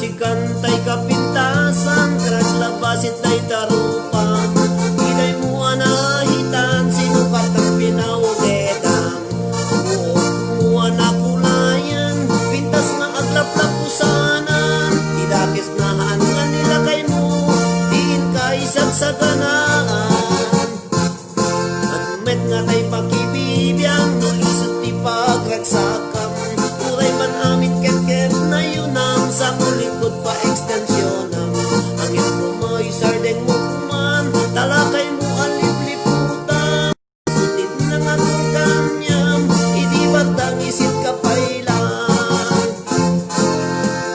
Sikan tay kapintasan, karaklabas itay tarupan. Iday mo anahitan, sino ka tang pinaugetan? Buot mo a nakulayan, pintas nga aglaplapusanan. Ti dakes nga haan nga nilakaymo, diin ka isagsaganaan. Adu met nga tay pakibibiang, no isut ti pagragsakam. Uray man amin ketket nayunam, sa kulikod pa ekstensionam. Angin mo may sardeng mo kuman, talakay mo a lipliputan. Sutit na nga kung kaniam, idi bardang isit ka pay lang.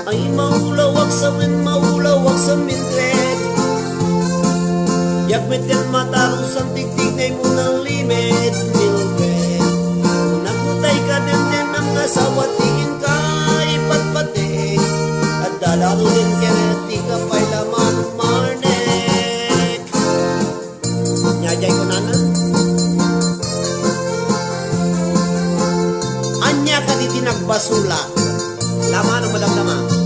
Ay, maulawak sa wen, maulawak sa Mildred. Yagmet yan matarusan, tigtignay mo ng limit, Mildred. Nagmutay ka den, den ang asawa, tiin ka ipatpati. At dalaro din kaya, di ka pay laman, Marnek. Nyajay ko nana. Ania kadi ti nagbasolak? Lamano madamdama.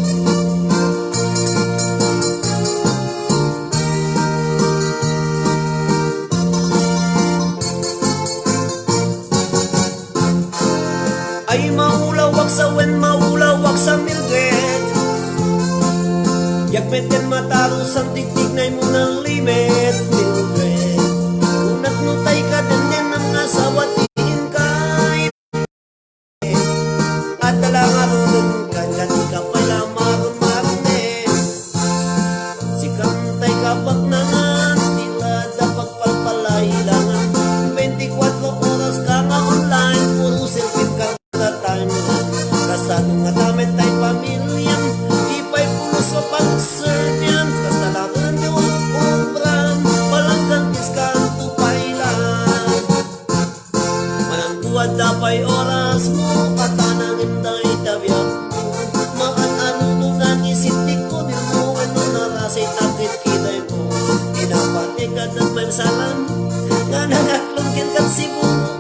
Ay, maulawak sa wen, maulawak sa Mildred. Yagmet ken matarusan, tigtignay mo ng limit, Mildred. Unat no tay ka den, den ang asawa, tiin ka. At talangarunun ka, dati ka pala marmarne. Sikan tay kapaknangan, tila da pagpalpalailangan. Bentikuatro oras ka nga online, puro selfie ka. Timeline. Kasano nga tamet tay pamiliam, di pay pulos a pagserbian, kasta laeng ti ubram, palanggang diskanto pay lang. Manang duadda pay oras mo, katanangin dayta biag mo. Maan-ano no nangisit ti kubil mo, wenno narasay takit kitay mo. Pinapatikad ng pagsalan, nga nangaklong ken kat sibuno.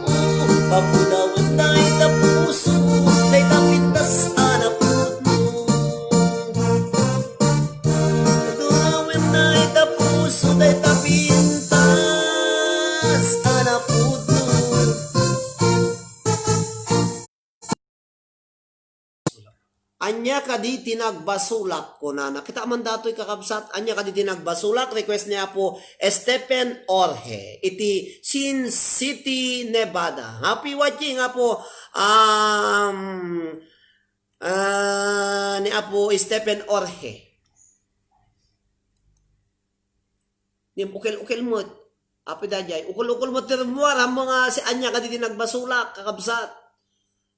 Papudawen dayta puso, dayta pintas a napudno. Papudawen dayta puso, dayta pintas a napudno. Ania kadi ti nagbasolak, kunana. Kita man datoy, kakabsat, ania kadi ti nagbasolak? Request ni Apo Stephen Orhe iti Sin City, Nevada. Happy watching, Apo, um, ah, ni Apo Stephen Orhe. Ngem ukel-ukel met. Apay daydiay? Ukel-ukel met ti rummuar, ammom nga si ania kadi ti nagbasolak, kakabsat.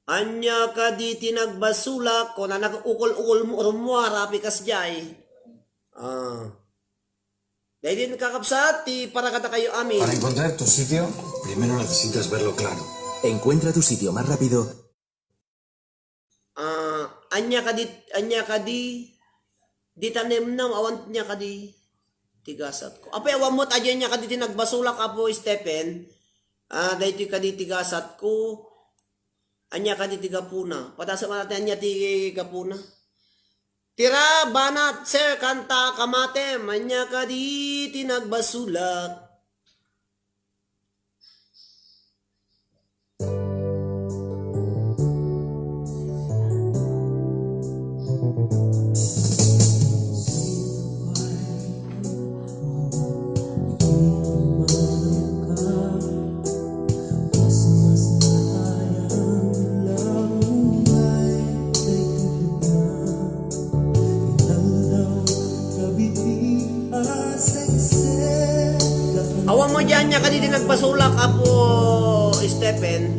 Ania kadi ti nagbasolak? Kunana, ukol-ukol mo, rummuar, api kasdiay. Ah. Daydi kakabsat, ti para kadakayo amin. Para encontrar tu sitio, primero necesitas verlo claro. Encuentra tu sitio más rápido. Ah, ania kadi, ania kadi, di tanemnam, awan ania kadi ti gasatko. Apay, awan met ania kadi ti nagbasolak, Apo Stephen. Ah, daytoy kadi ti gasatko. Ania kadi ti gapuna? Pataas man natin ania ti gapuna. Tira, banat, sir, kanta, kamatem. Ania kadi ti nagbasolak? Awan mo diay ania kadi ti nagbasolak, Apo Stephen.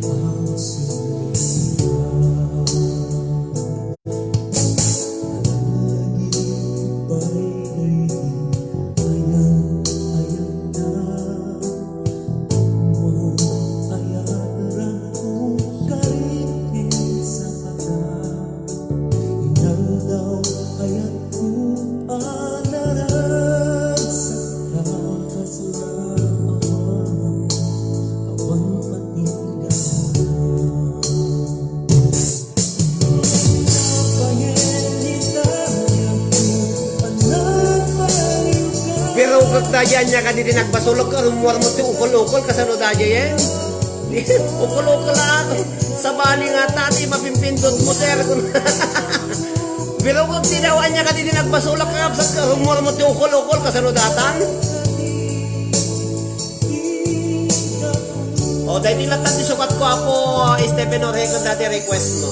Pero kagta diay, ania kadi ti nagbasolak, rummuar mo ti ukol-ukol, kasano daydiay, eh? Ukol-ukol ako. Sabali nga ta, ti mapimpindot mo, sir. Pero kagta diay, ania kadi ti nagbasolak, kakabsat, rummuar mo ti ukol-ukol, kasano datan? O, daydi latta ti sukat ko, Apo Stephen Orhe, ken dati request mo.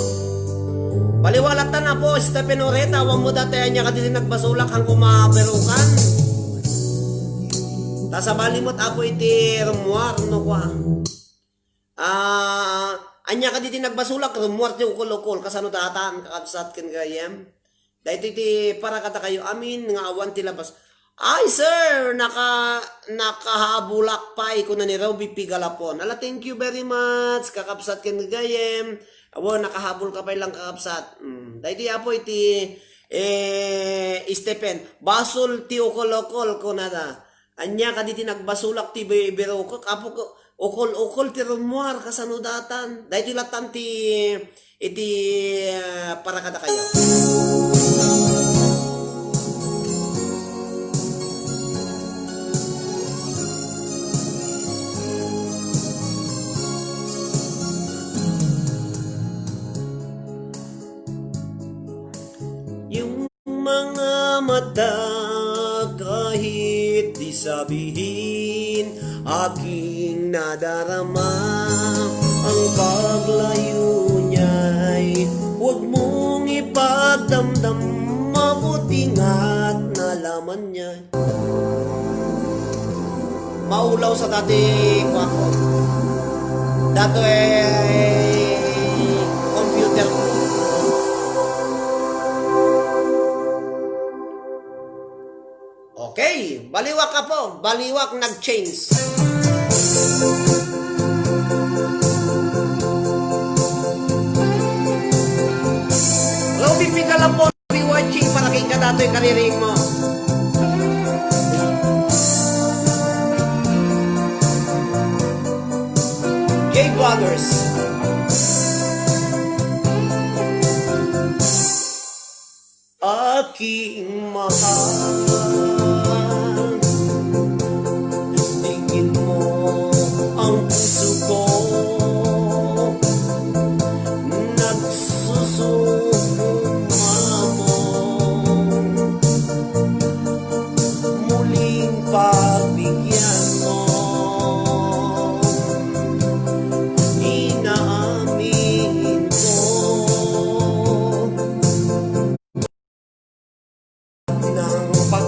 Baliwak latta, Apo Stephen Orhe, ta awan mo dati ania kadi ti nagbasolak, haan ko maberukan. Ta sabali met, Apo, iti rummuar, no, kua. Ah, ania kadi ti nagbasolak, rummuar ti ukol-ukol, kasano datan, kakabsat ken gayyem? Daytoy ti para kadakayo amin nga awan ti labas. Ay, sir, naka-, nakahabulak pay, kuna ni Robby Pigalapon. Ala, thank you very much, kakabsat ken gayyem. Awan, nakahabulka pay lang, kakabsat. Mm, daytoy, Apo, iti, eh, Stephen, basol ti ukol-ukol, kunada. Ania kadi ti nagbasolak ti bi-, birukek, Apo, ko-, ukol-ukol ti rummuar, kasano datan? Daytoy lattan ti, iti, ah, para kadakayo. Yung mga mata kahit di sabihin, aking nadarama ang paglayo niya'y huwag mong ipagdamdam, mabuti nga't nalaman niya. Maulaw sa dati, kuwako. Dati, eh, computer ko. Okay, baliwak, Apo. Baliwak, nag-change. Robby Pigalapon. Happy watching para kay kadatoy kaririing mo. Gay Brothers. Aking mahal, tingin mo ang puso ko nagsusuko. Muling pagbigyan mo, inaamin ko. Ng pag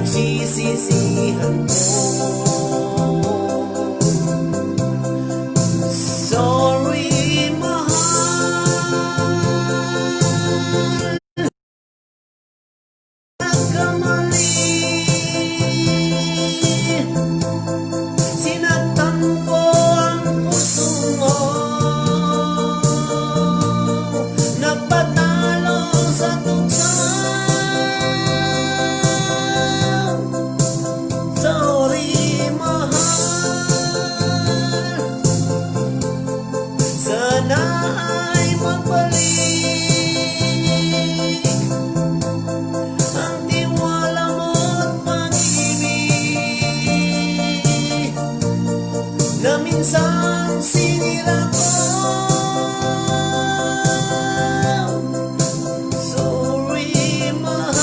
Sisisihan ko. Sorry, mahal. Nagkamali. Sinaktan ko ang puso mo. Nagpatalo sa tukso. Sorry, mahal. Sana ay magbalik ang tiwala mo't pag-ibig na minsan sinira ko. Sorry, mahal.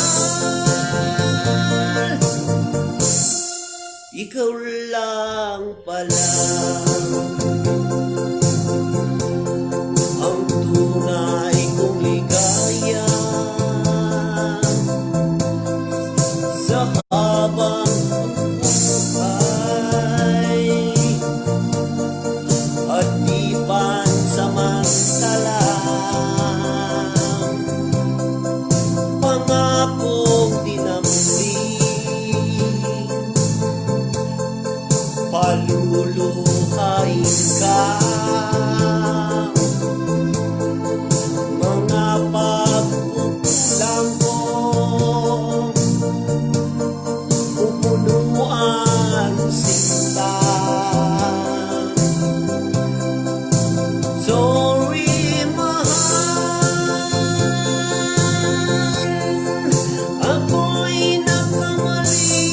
Ikaw lang pala ang tunay kong ligaya sa habang buhay at di pansamantala. Pangakong di na muli paluluhain ka. Mga pagkukulang ko, pupunuan sinta. Sorry, mahal. Ako'y nagkamali.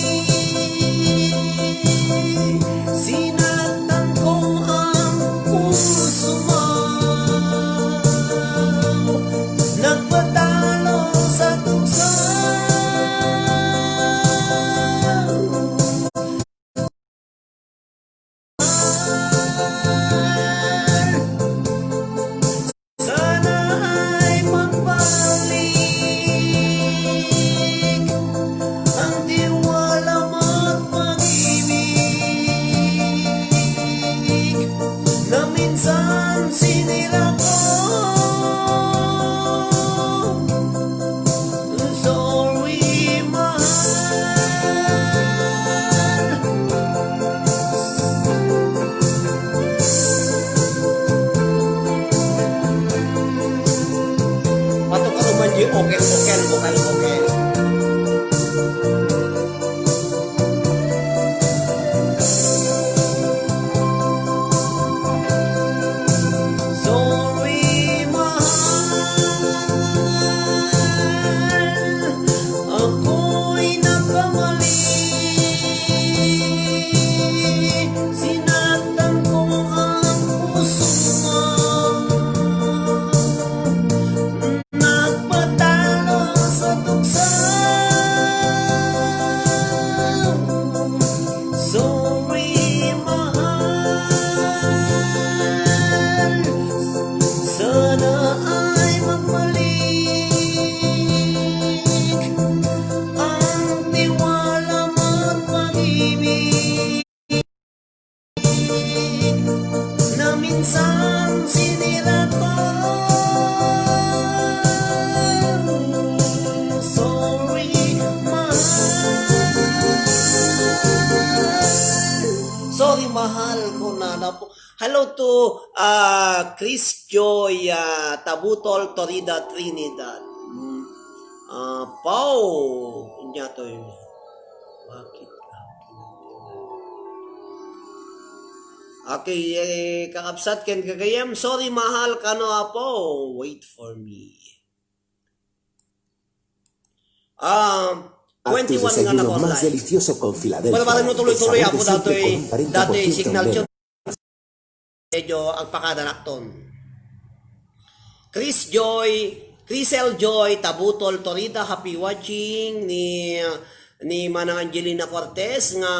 Sinaktan ko ang puso mo. Nagpatalo sa tukso. Sana ay magbalik ang tiwala mo't pag-ibig na minsan sinira ko. Sorry, mahal. Pato ka naman yung okel-okel, okel-okel. Sorry, mahal. Ako'y nagkamali. Sinaktan ko ang puso mo. Nagpatalo sa tukso. Sorry, mahal. Sana ay magbalik ang tiwala mo't pag-ibig na minsan sinira ko. Sorry, mahal. Sorry, mahal, ko na na po. Hello to, ah, Chris Joy, ah, Tabutol, Torida, Trinidad. Mm. Ah, Pau, inya to yun. Bakit ka? Okay, eh, kakabsat ken gagayem. Sorry, mahal, kano, Apo. Wait for me. Ah, Actos de twenty-one nga desayuno más nag-online. Delicioso con Filadelfia. Bueno, parang no tuloy-tuloy, el sabor Apo, de siempre datoy, con cuarenta por ciento datoy signal menos. Medyo agpakada nakton. Chris Joy, Crisel Joy, Tabutol, Torida, happy watching ni, ni Manang Angelina Cortez nga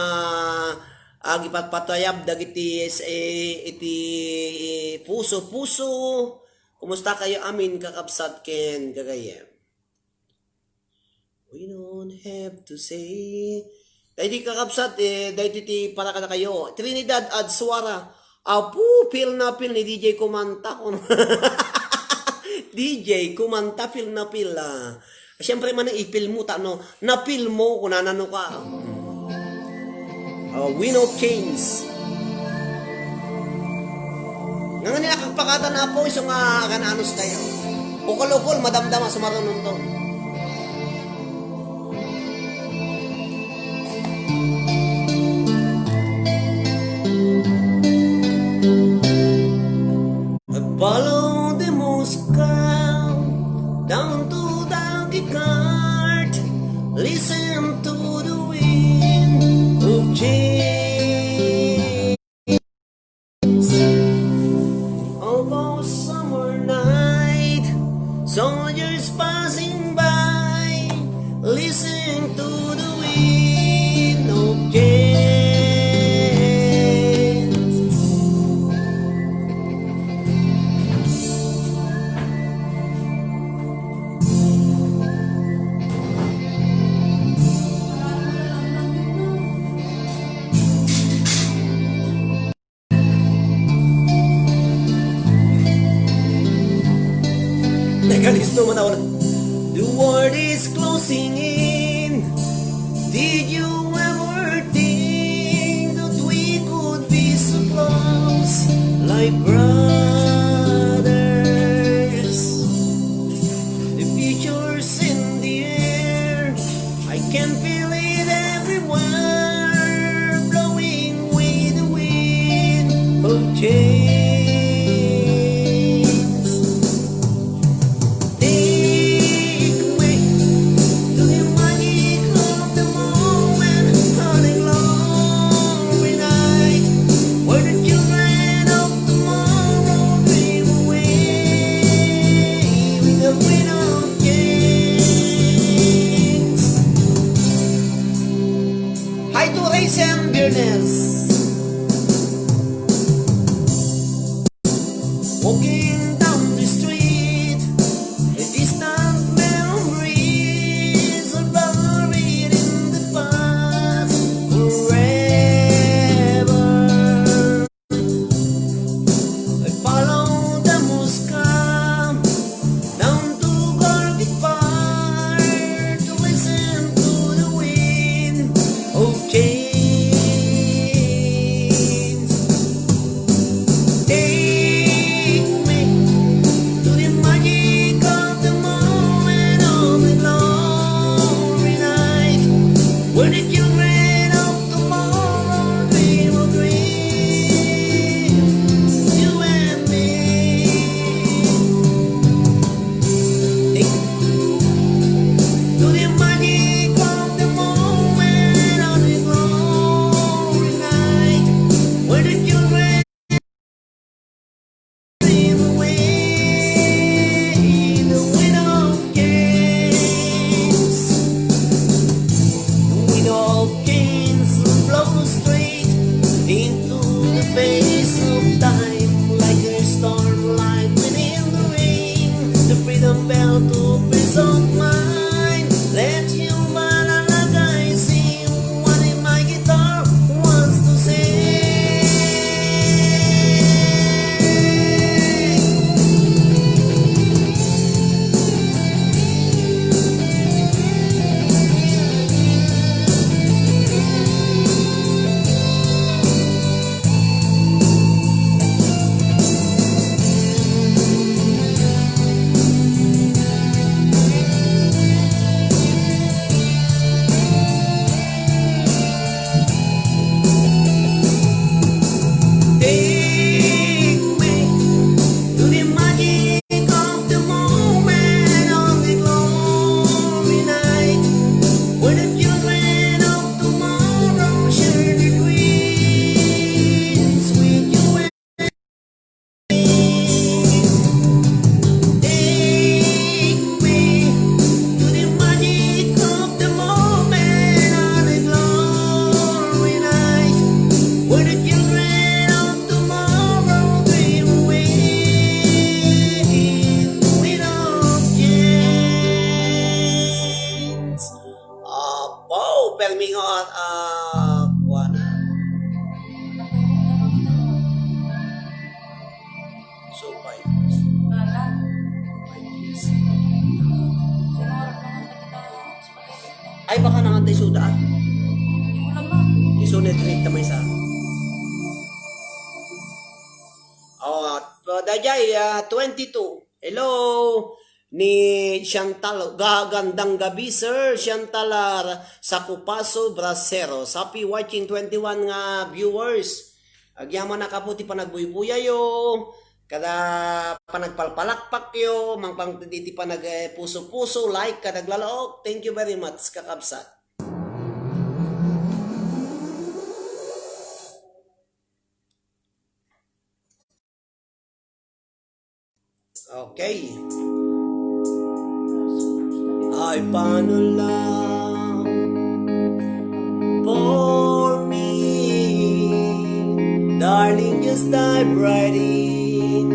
agipatpatayab dagiti, eh, iti puso-puso. Kumusta kayo amin, kakabsat ken gagayem? We don't have to say. Daydi kakabsat, eh, daydi ti para kadakayo. Trinidad Adsuara. Apo, feel na feel ni D J Kumanta kuno. D J Kumanta, feel na feel, ah. Siyempre man ang ipil mo, ta, no? Napil mo, kunana no ka. Oh, we know change. Nga nga nila kakpakatan na po, iso nga agan-anos tayo. Ukol-ukol, madamdama, sumarunong to. I follow the Moscow down to Donkey Cart. Listen to the wind of change. Of a summer night, soldiers passing by, listening to the wind of change. Teka, listo, matawa na. The world is closing in. Did you ever think that we could be so close, like brothers? The future's in the air. I can feel it everywhere, blowing with the wind of change. Take me to the magic of the moment on a glory night, where the children of tomorrow dream away with the wind of change. Hi to Raysen Birnes. Walking down the street, the distant memories are buried in the past forever. I follow the Moscow down to Gorky Park to listen to the wind of change. Permi nga, ah, kuan. So, five years. Kala. Five years. Ay, baka nangantay suda, ah. Hindi ko lang, ma'am. Isunod, read ta maysa. Oh, dayjay, ah, twenty-two. Hello, ni Chantal. Ga-, gandang gabi, sir. Chantal, ah, Sacupaso Bracero. Happy watching, twenty-one nga viewers. Agyaman a kapo ti panagbuybuyayyo, kada panagpalpalakpakyo, mangpang-, iti panag-, eh, puso-puso, like, kada aglalaok. Thank you very much, kakabsat. Okay. Ay, paano lang for me? Darling, just dive right in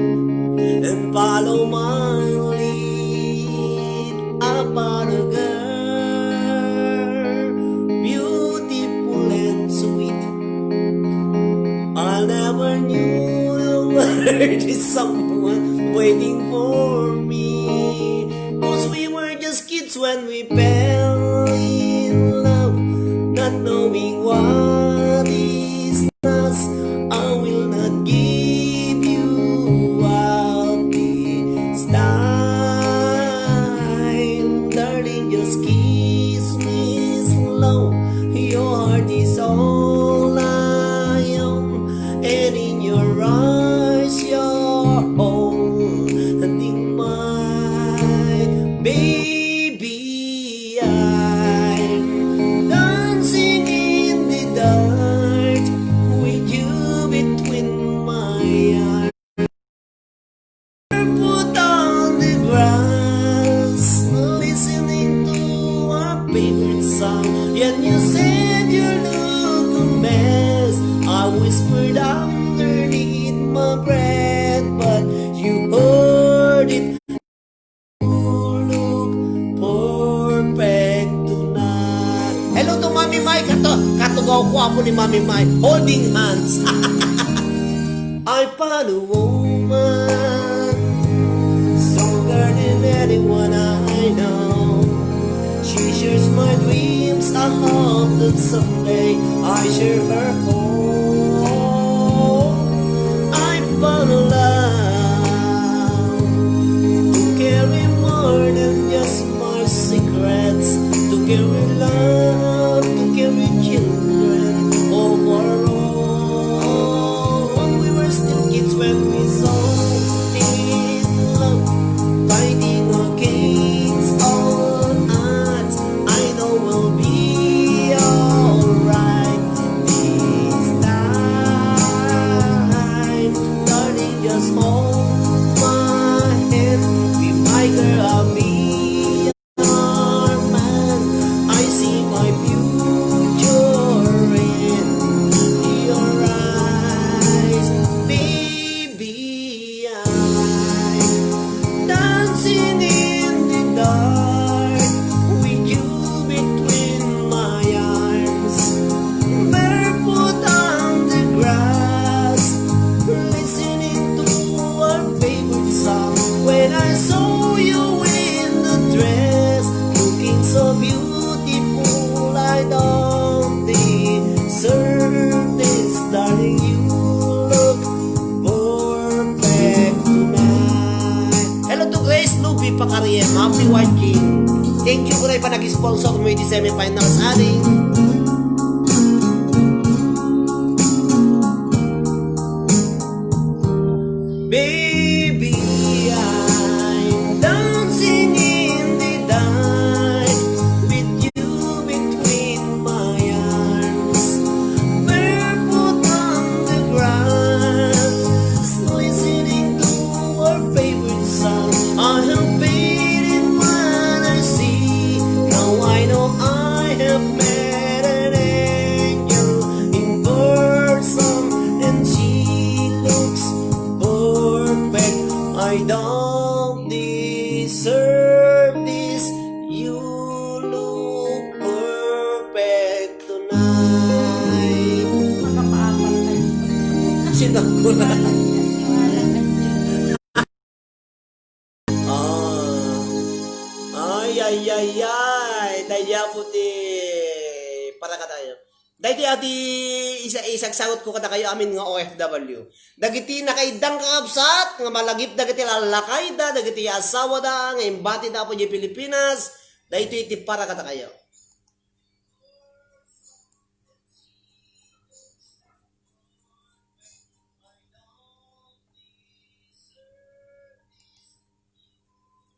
and follow my lead. About a girl, beautiful and sweet. I never knew there is someone waiting for me. 'Cause we were just kids when we fell in love, not knowing what is lost. I will not give you up this time, darling. Just kiss me slow. Your heart is all I own, and in your eyes, you're holding mine, baby. I'm dancing in the dark with you between my arms. Barefoot on the grass, listening to our favorite song. And you said you look a mess. I whispered underneath my breath, but you heard it. You look perfect tonight. Hello to Mami Mai. Kato, katugaw ko apo ni Mami Mai. Holding hands. I found a woman stronger than anyone I know. She shares my dreams. I hope that someday I share her home. I found a love to carry more than just my secrets, to carry love, to carry children of our own. We were still kids when we saw in love, fighting against all odds. I know we'll be alright this time. Darling, just hold my hand. Be my girl, I'll be your man. I see my future in your eyes, baby. I'm dancing in the dark with you between my arms, barefoot on the grass, listening to our favorite song. When I saw you in the dress, looking so beautiful, I don't deserve this, darling. You look perfect tonight. Hello to Grace Luby Pakariem. Happy watching. Thank you, Grace, pa nag-sponsor mo iti semifinals, aling. Baby, I'm dancing in the dark with you between my arms, barefoot on the grass, listening to our favorite song. I have pain in what I see. Now I know I have met Ah. Ay, ay, ay, ay. Daydi Apo ti para kadayo. Daydi adi isa, isagsagutko kadakayo amin nga O F W. Dagiti nakaiddang kakabsat nga malagip dagiti lallakayda, dagiti asawada nga imbatida Apo idiay Pilipinas, daytoy ti para kadakayo.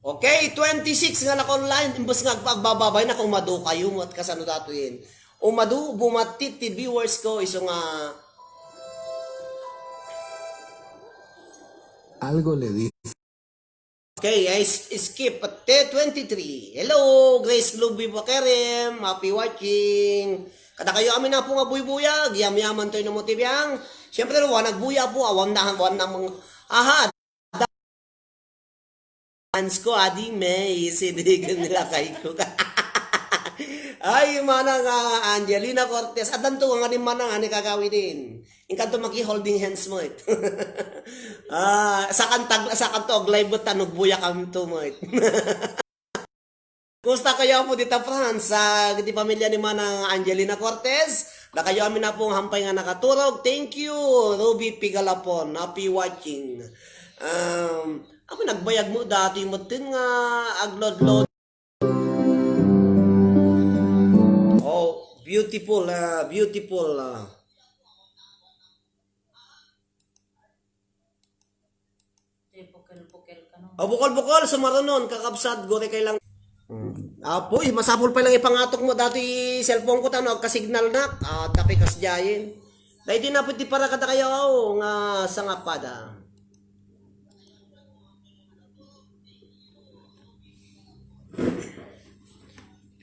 Okay, twenty-six nga naka-online, imbes nga agba-, agbababay na, kung umadu kayo, mo, at kasano datoyen. Umadu, bumati ti viewers ko, isu nga Algo le di. Okay, I s-, skip at twenty-three. Hello, Grace Globe Bakerem. Happy watching. Kadakayo amin Apo nga buybuyag, yamyaman toy no mo ti biang. Siyempre, wa nagbuya Apo, awan na, awan na mang-, aha, fans ko, adi, may, sinigan nila kay ko. Ay, manang, ah, Angelina Cortez. Addanto nga ni manang, ani kagawidin. Inkanto maki-holding hands met. Ah, sakanto ag-, sakanto ag-live met ta nagbuya kamto met. Kumusta kayo Apo dita France? Ah, iti pamilya ni Manang Angelina Cortez. Dakayo amin Apo nga hampay nga nakaturog. Thank you, Ruby Pigalapon. Happy watching. Um, Apo nagbayag mo dati metten nga aglodlod. Oh, beautiful, ah, beautiful, ah. Eh, bukel-bukel ka, no? Oh, bukol-bukol, sumarunon, kakabsat, guri kay lang. Mm. Apo, eh, masapul pa lang ipangatok mo dati cellphone ko, tano, agka-signal na. Ah, tapi kas diayen. Daydi na pwede para kadakayo, oh, nga sangapada.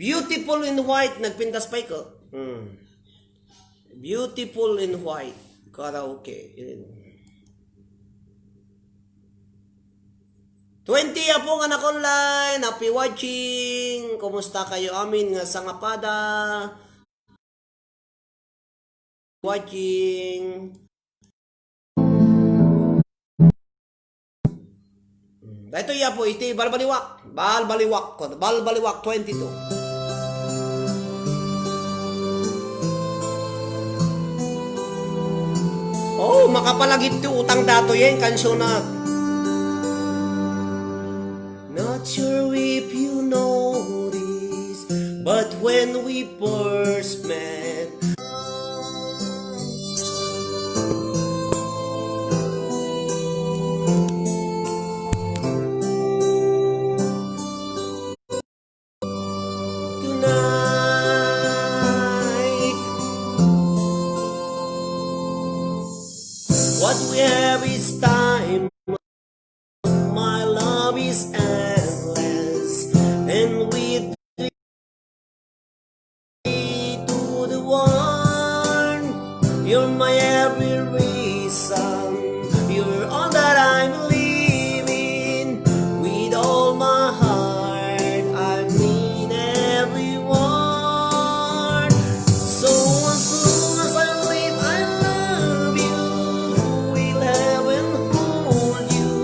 Beautiful in white, nagpintas pay ko. Hmm. Beautiful in white. Karaoke. Twenty Apo nga naka-online. Happy watching. Kumusta kayo amin nga sangapada? Watching. Hmm, daytoy Apo, iti balbaliwak. Balbaliwak, balbaliwak twenty-two. Oh, makapalagip ti utang datoyen, kansiona. Not sure if you notice, but when we first met, tonight, what we have is time. My love is endless, and with me to the one, you're my every reason. You're all that I'm living. With all my heart, I mean every word. So as long as I live, I love you. Will heaven hold you?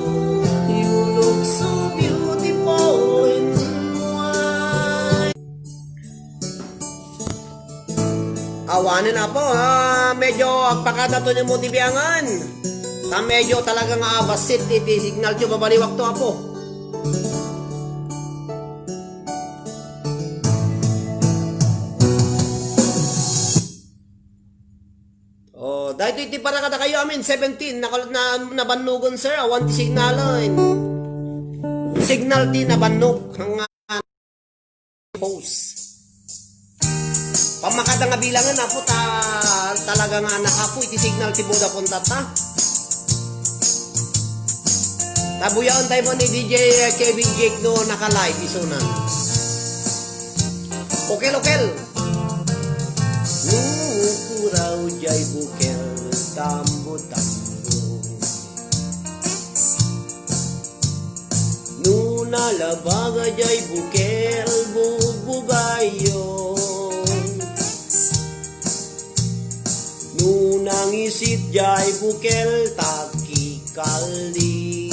You look so beautiful in white. Awanen Apo, ah, medyo agpakadato ni mo ti biangan. Ta medyo talaga nga abasit iti signal ti balbaliwak to, Apo. Oh, daytoy ti para kadakayo amin, seventeen, nakal-, na, nabannogen, sir, awan ti signalen. Signal ti nabannog, nga host. Pammakada nga bilangen, Apo, ta, talaga nga nakapoy ti signal ti Vodafone tatta. Tabuyaon tayo mo ni D J Kevin Jake no naka-live isuna. Okel, okel. Nupuraw jay bukel tambo-tambo. No nalabaga jay bukel bugbugayo. No nangi- Isit jay bukel ta kikaldi.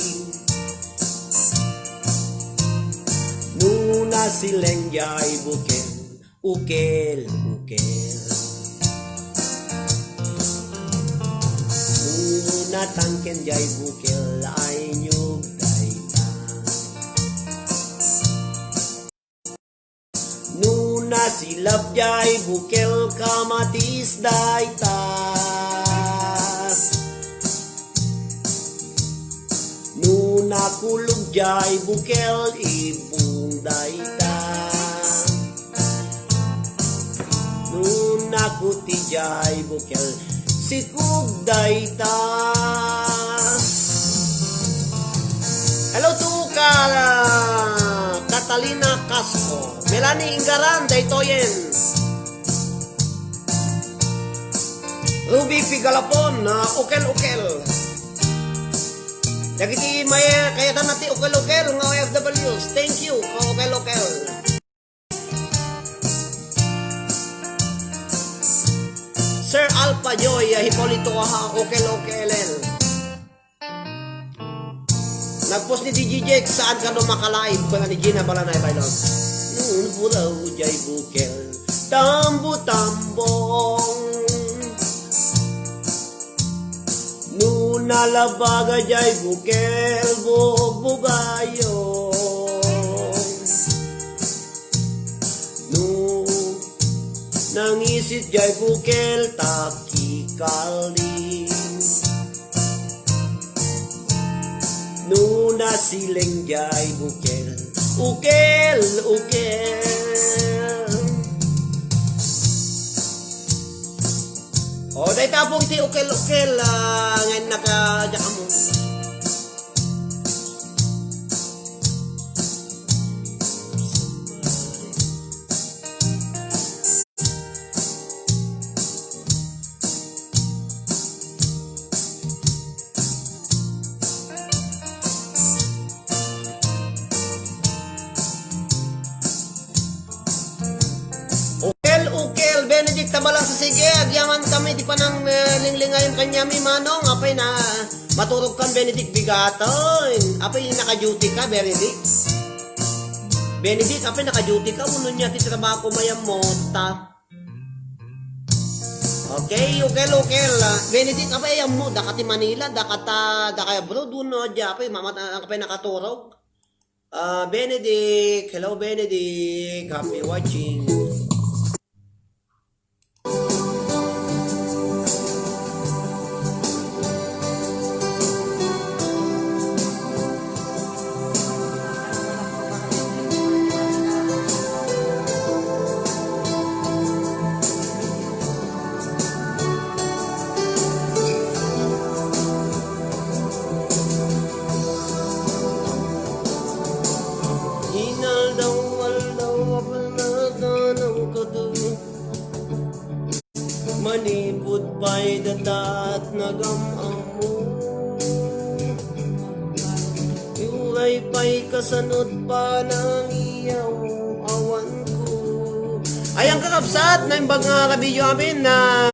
No nasileng jay bukel, ukel, ukel. No natangken jay bukel, ay niog dayta. No nasilap jay bukel, kamatis dayta. No nakulog jay bukel, ibong dayta. No nakuti jay bukel, sikog dayta. Hello to ka, Catalina Castro. Melanie Ingaran, daytoyen. Ruby Pigalapon, ah, ukel-ukel. Dagiti may, kayatan na ti ukel-ukel nga O F Ws. Thank you, ka ukel-ukel. Sir Alpha Joy, ah, Hipolito, ah, ukel-ukel. Nagpost ni D J Jex, saan ka no makalive? Kuna ni Gina Balanay Baylon. Nunpuraw jay bukel, tambo-tambong. No nalabaga jay bukel, bugbugayo. No nangisit jay bukel, ta kikaldi. No nasileng jay bukel, ukel, ukel. O, dayta po iti ukel-ukel, ah, nga naka-, diak ammo. Ukel, ukel, Benedict Tabalang sa sige, agyaman kami ti panang, eh, linglingayem kaniami, manong, apay na, maturog kan Benedict bigaton. Apay naka-duty ka, Benedict? Benedict, apay naka-duty ka? Uno niya ti trabaho mayam mo, ta. Okay, ukel, ukel. Ah, Benedict, apay ammo, daka ti Manila, daka ta, daka abroad, uno, dia, apay, mamat-, apay nakaturog. Ah, Benedict, hello, Benedict, happy watching. Inaldaw-aldaw a panaganaw kadagiti manipud pay datat nagam-ammo. Uray pay kasanod panangiyaw awanko. Ayan, kakabsat, naimbag nga rabiyo amin na